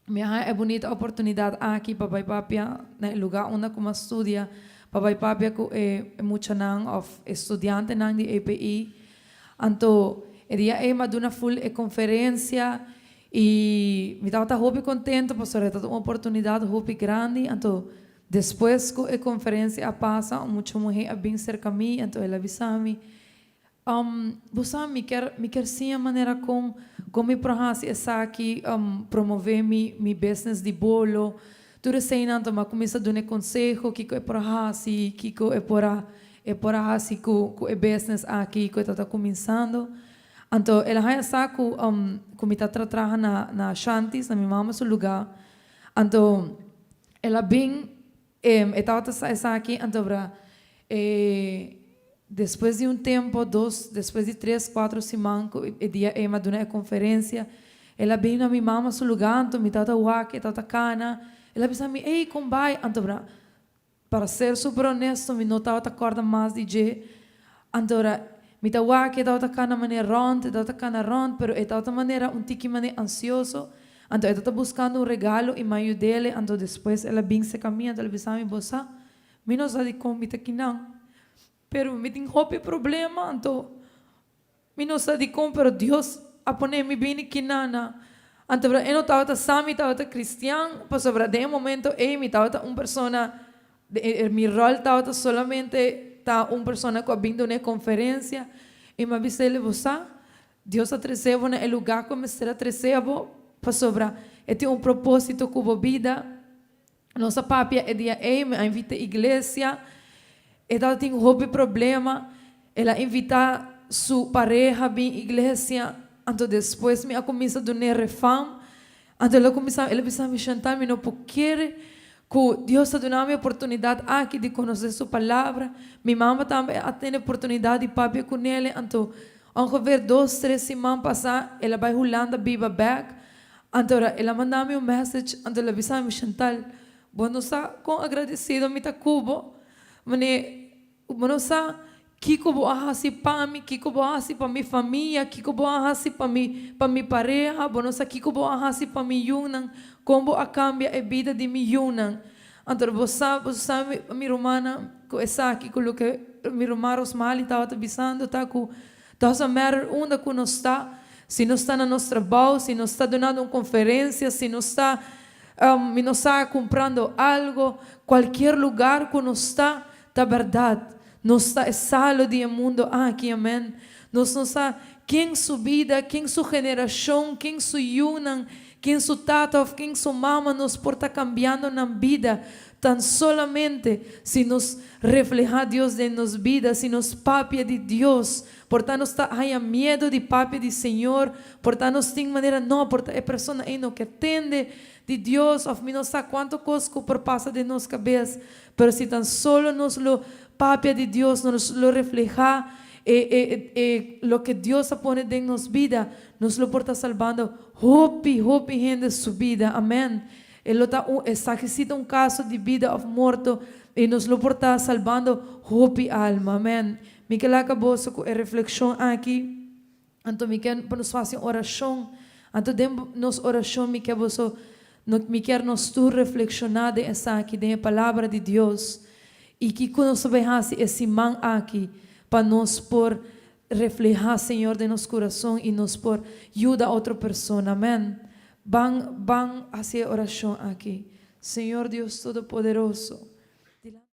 mi a haña e bunita oportunidat aki pa bai papia na e lugá unda ku mi a studia, pa bai papia ku e muchanan òf e studiantenan di EPI. Anto, e dia ei mi a duna ful e konferensia I mi tabata hopi contento pasobra e tabata un oportunidad hopi grandi. Anto despues cu e conferencia a pasa un mucha muhe a bin cerca mi anto el a bisa mi, Bo sa mi kier mi kier siña manera con con mi por haci esaki promove mi mi business di bolo. Tur eseinan anto mi a cuminsa duna e conseho kico e por haci, kico e por a e por a haci cu cu e business aki cu e tabata cuminsando. Anto el a haña sa ku ku mi ta tra traha na na Shanties, na mi mama su lugá. Anto el a bin, e tabata sa esaki, anto bra e despues di un tempu, dos, despues di tres, kuatro siman ku e dia ei mi a duna e konferensia, el a bin na mi mama su lugá, anto mi tabata wak, e tabata kana, el a bisa mi, Ey, kon bai? Anto bra Para ser super honesto mi no tabata corda mas di dje. Anto ora mi ta wak e tabata cana manera rond, e tabata cana rond, pero e tabata manera un tiki mane ansioso. Anto e tabata buscando un regalo y mi a yudele, anto despues el a bin seca mi, anto el a bisa mi, Bo sa, mi no sa dicon mi ta kinan, pero mi tin hopi problema, anto Mi no sa dikon, pero Dios a pone mi bini kinana. Anto e no tabata sa mi tabata cristian, pasobra den e momento ei mi tabata un persona, mi rol tabata solamente ta un persona cu a bin duna e conferencia. Y mi a bisa el, Bo sa, Dios a trece bo na e lugar cu mester a trece bo, pasobra e tin un proposito cu bo bida. Nos a papia e dia ei, mi a invita iglesia, e tabatin hopi problema, el a invita su pareha bin iglesia, anto despues mi a cuminsa dun'é refam, anto el a cuminsa, el a bisa mi, Chantal, mi no por kere cu Dios ta duna mi oportunidad aki di conoce su palabra, mi mama tambe a tene oportunidad di papia cu nele, anto ongeveer dos, tres siman pasa el a bay Hulanda biba bek, Anto ora el a manda mi un message, anto el a bisa mi, Chantal, bo no sa kon agradecido mi ta ku bo. Mane, bo no sa kiko bo a hasi pa mi, kiko bo a hasi pa mi famia, kiko bo a hasi pa mi, pa mi pareha, bo no sa kiko bo a hasi pa mi yunan, kon bo a kambia e bida di mi yunan. Anto bo sa, bo sa mi, mi rumannan, ku esaki, ku loke mi ruman Rosmali tabata bisando ta ku Doesn't matter unda ku nos ta, si nos ta na nos trabou, si nos ta dunando un konferensia, si nos ta, mi no sa, kumprando algo, kualkier lugar ku nos ta, ta bèrdat, nos ta e salo di e mundo aki, amen. Nos no sa ken su bida, ken su generashon, ken su yunan, ken su tata òf ken su mama nos por ta kambiando nan bida, Tan solamente si nos reflehá Dios den nos bida, si nos papia di Dios, por ta nos ta haña miedu di papia di Señor, por ta nos tin manera no, por ta e persona ei no ke tende di Dios òf mi no sa kuantu kos ku por pasa den nos kabes, pero si tan solo nos lo papia di Dios, nos lo reflehá e e e loke Dios a pone den nos bida, nos lo por ta salbando hopi, hopi hende su bida. Amèn. E lo ta un, esaki si ta un kaso di bida òf morto, i nos lo por ta salbando hopi alma. Amèn. Mi ke laka boso ku e reflekshon aki, anto mi ke pa nos hasi un orashon. Anto den nos orashon mi ke boso, mi kier nos tur reflekshoná den esaki, den e Palabra di Dios, i kiko nos ta bai hasi e siman aki pa nos por reflehá Señor den nos kurason i nos por yuda otro persona. Amèn. Ban, ban hasi e orashon aki. Señor Dios Todopoderoso, dilanti.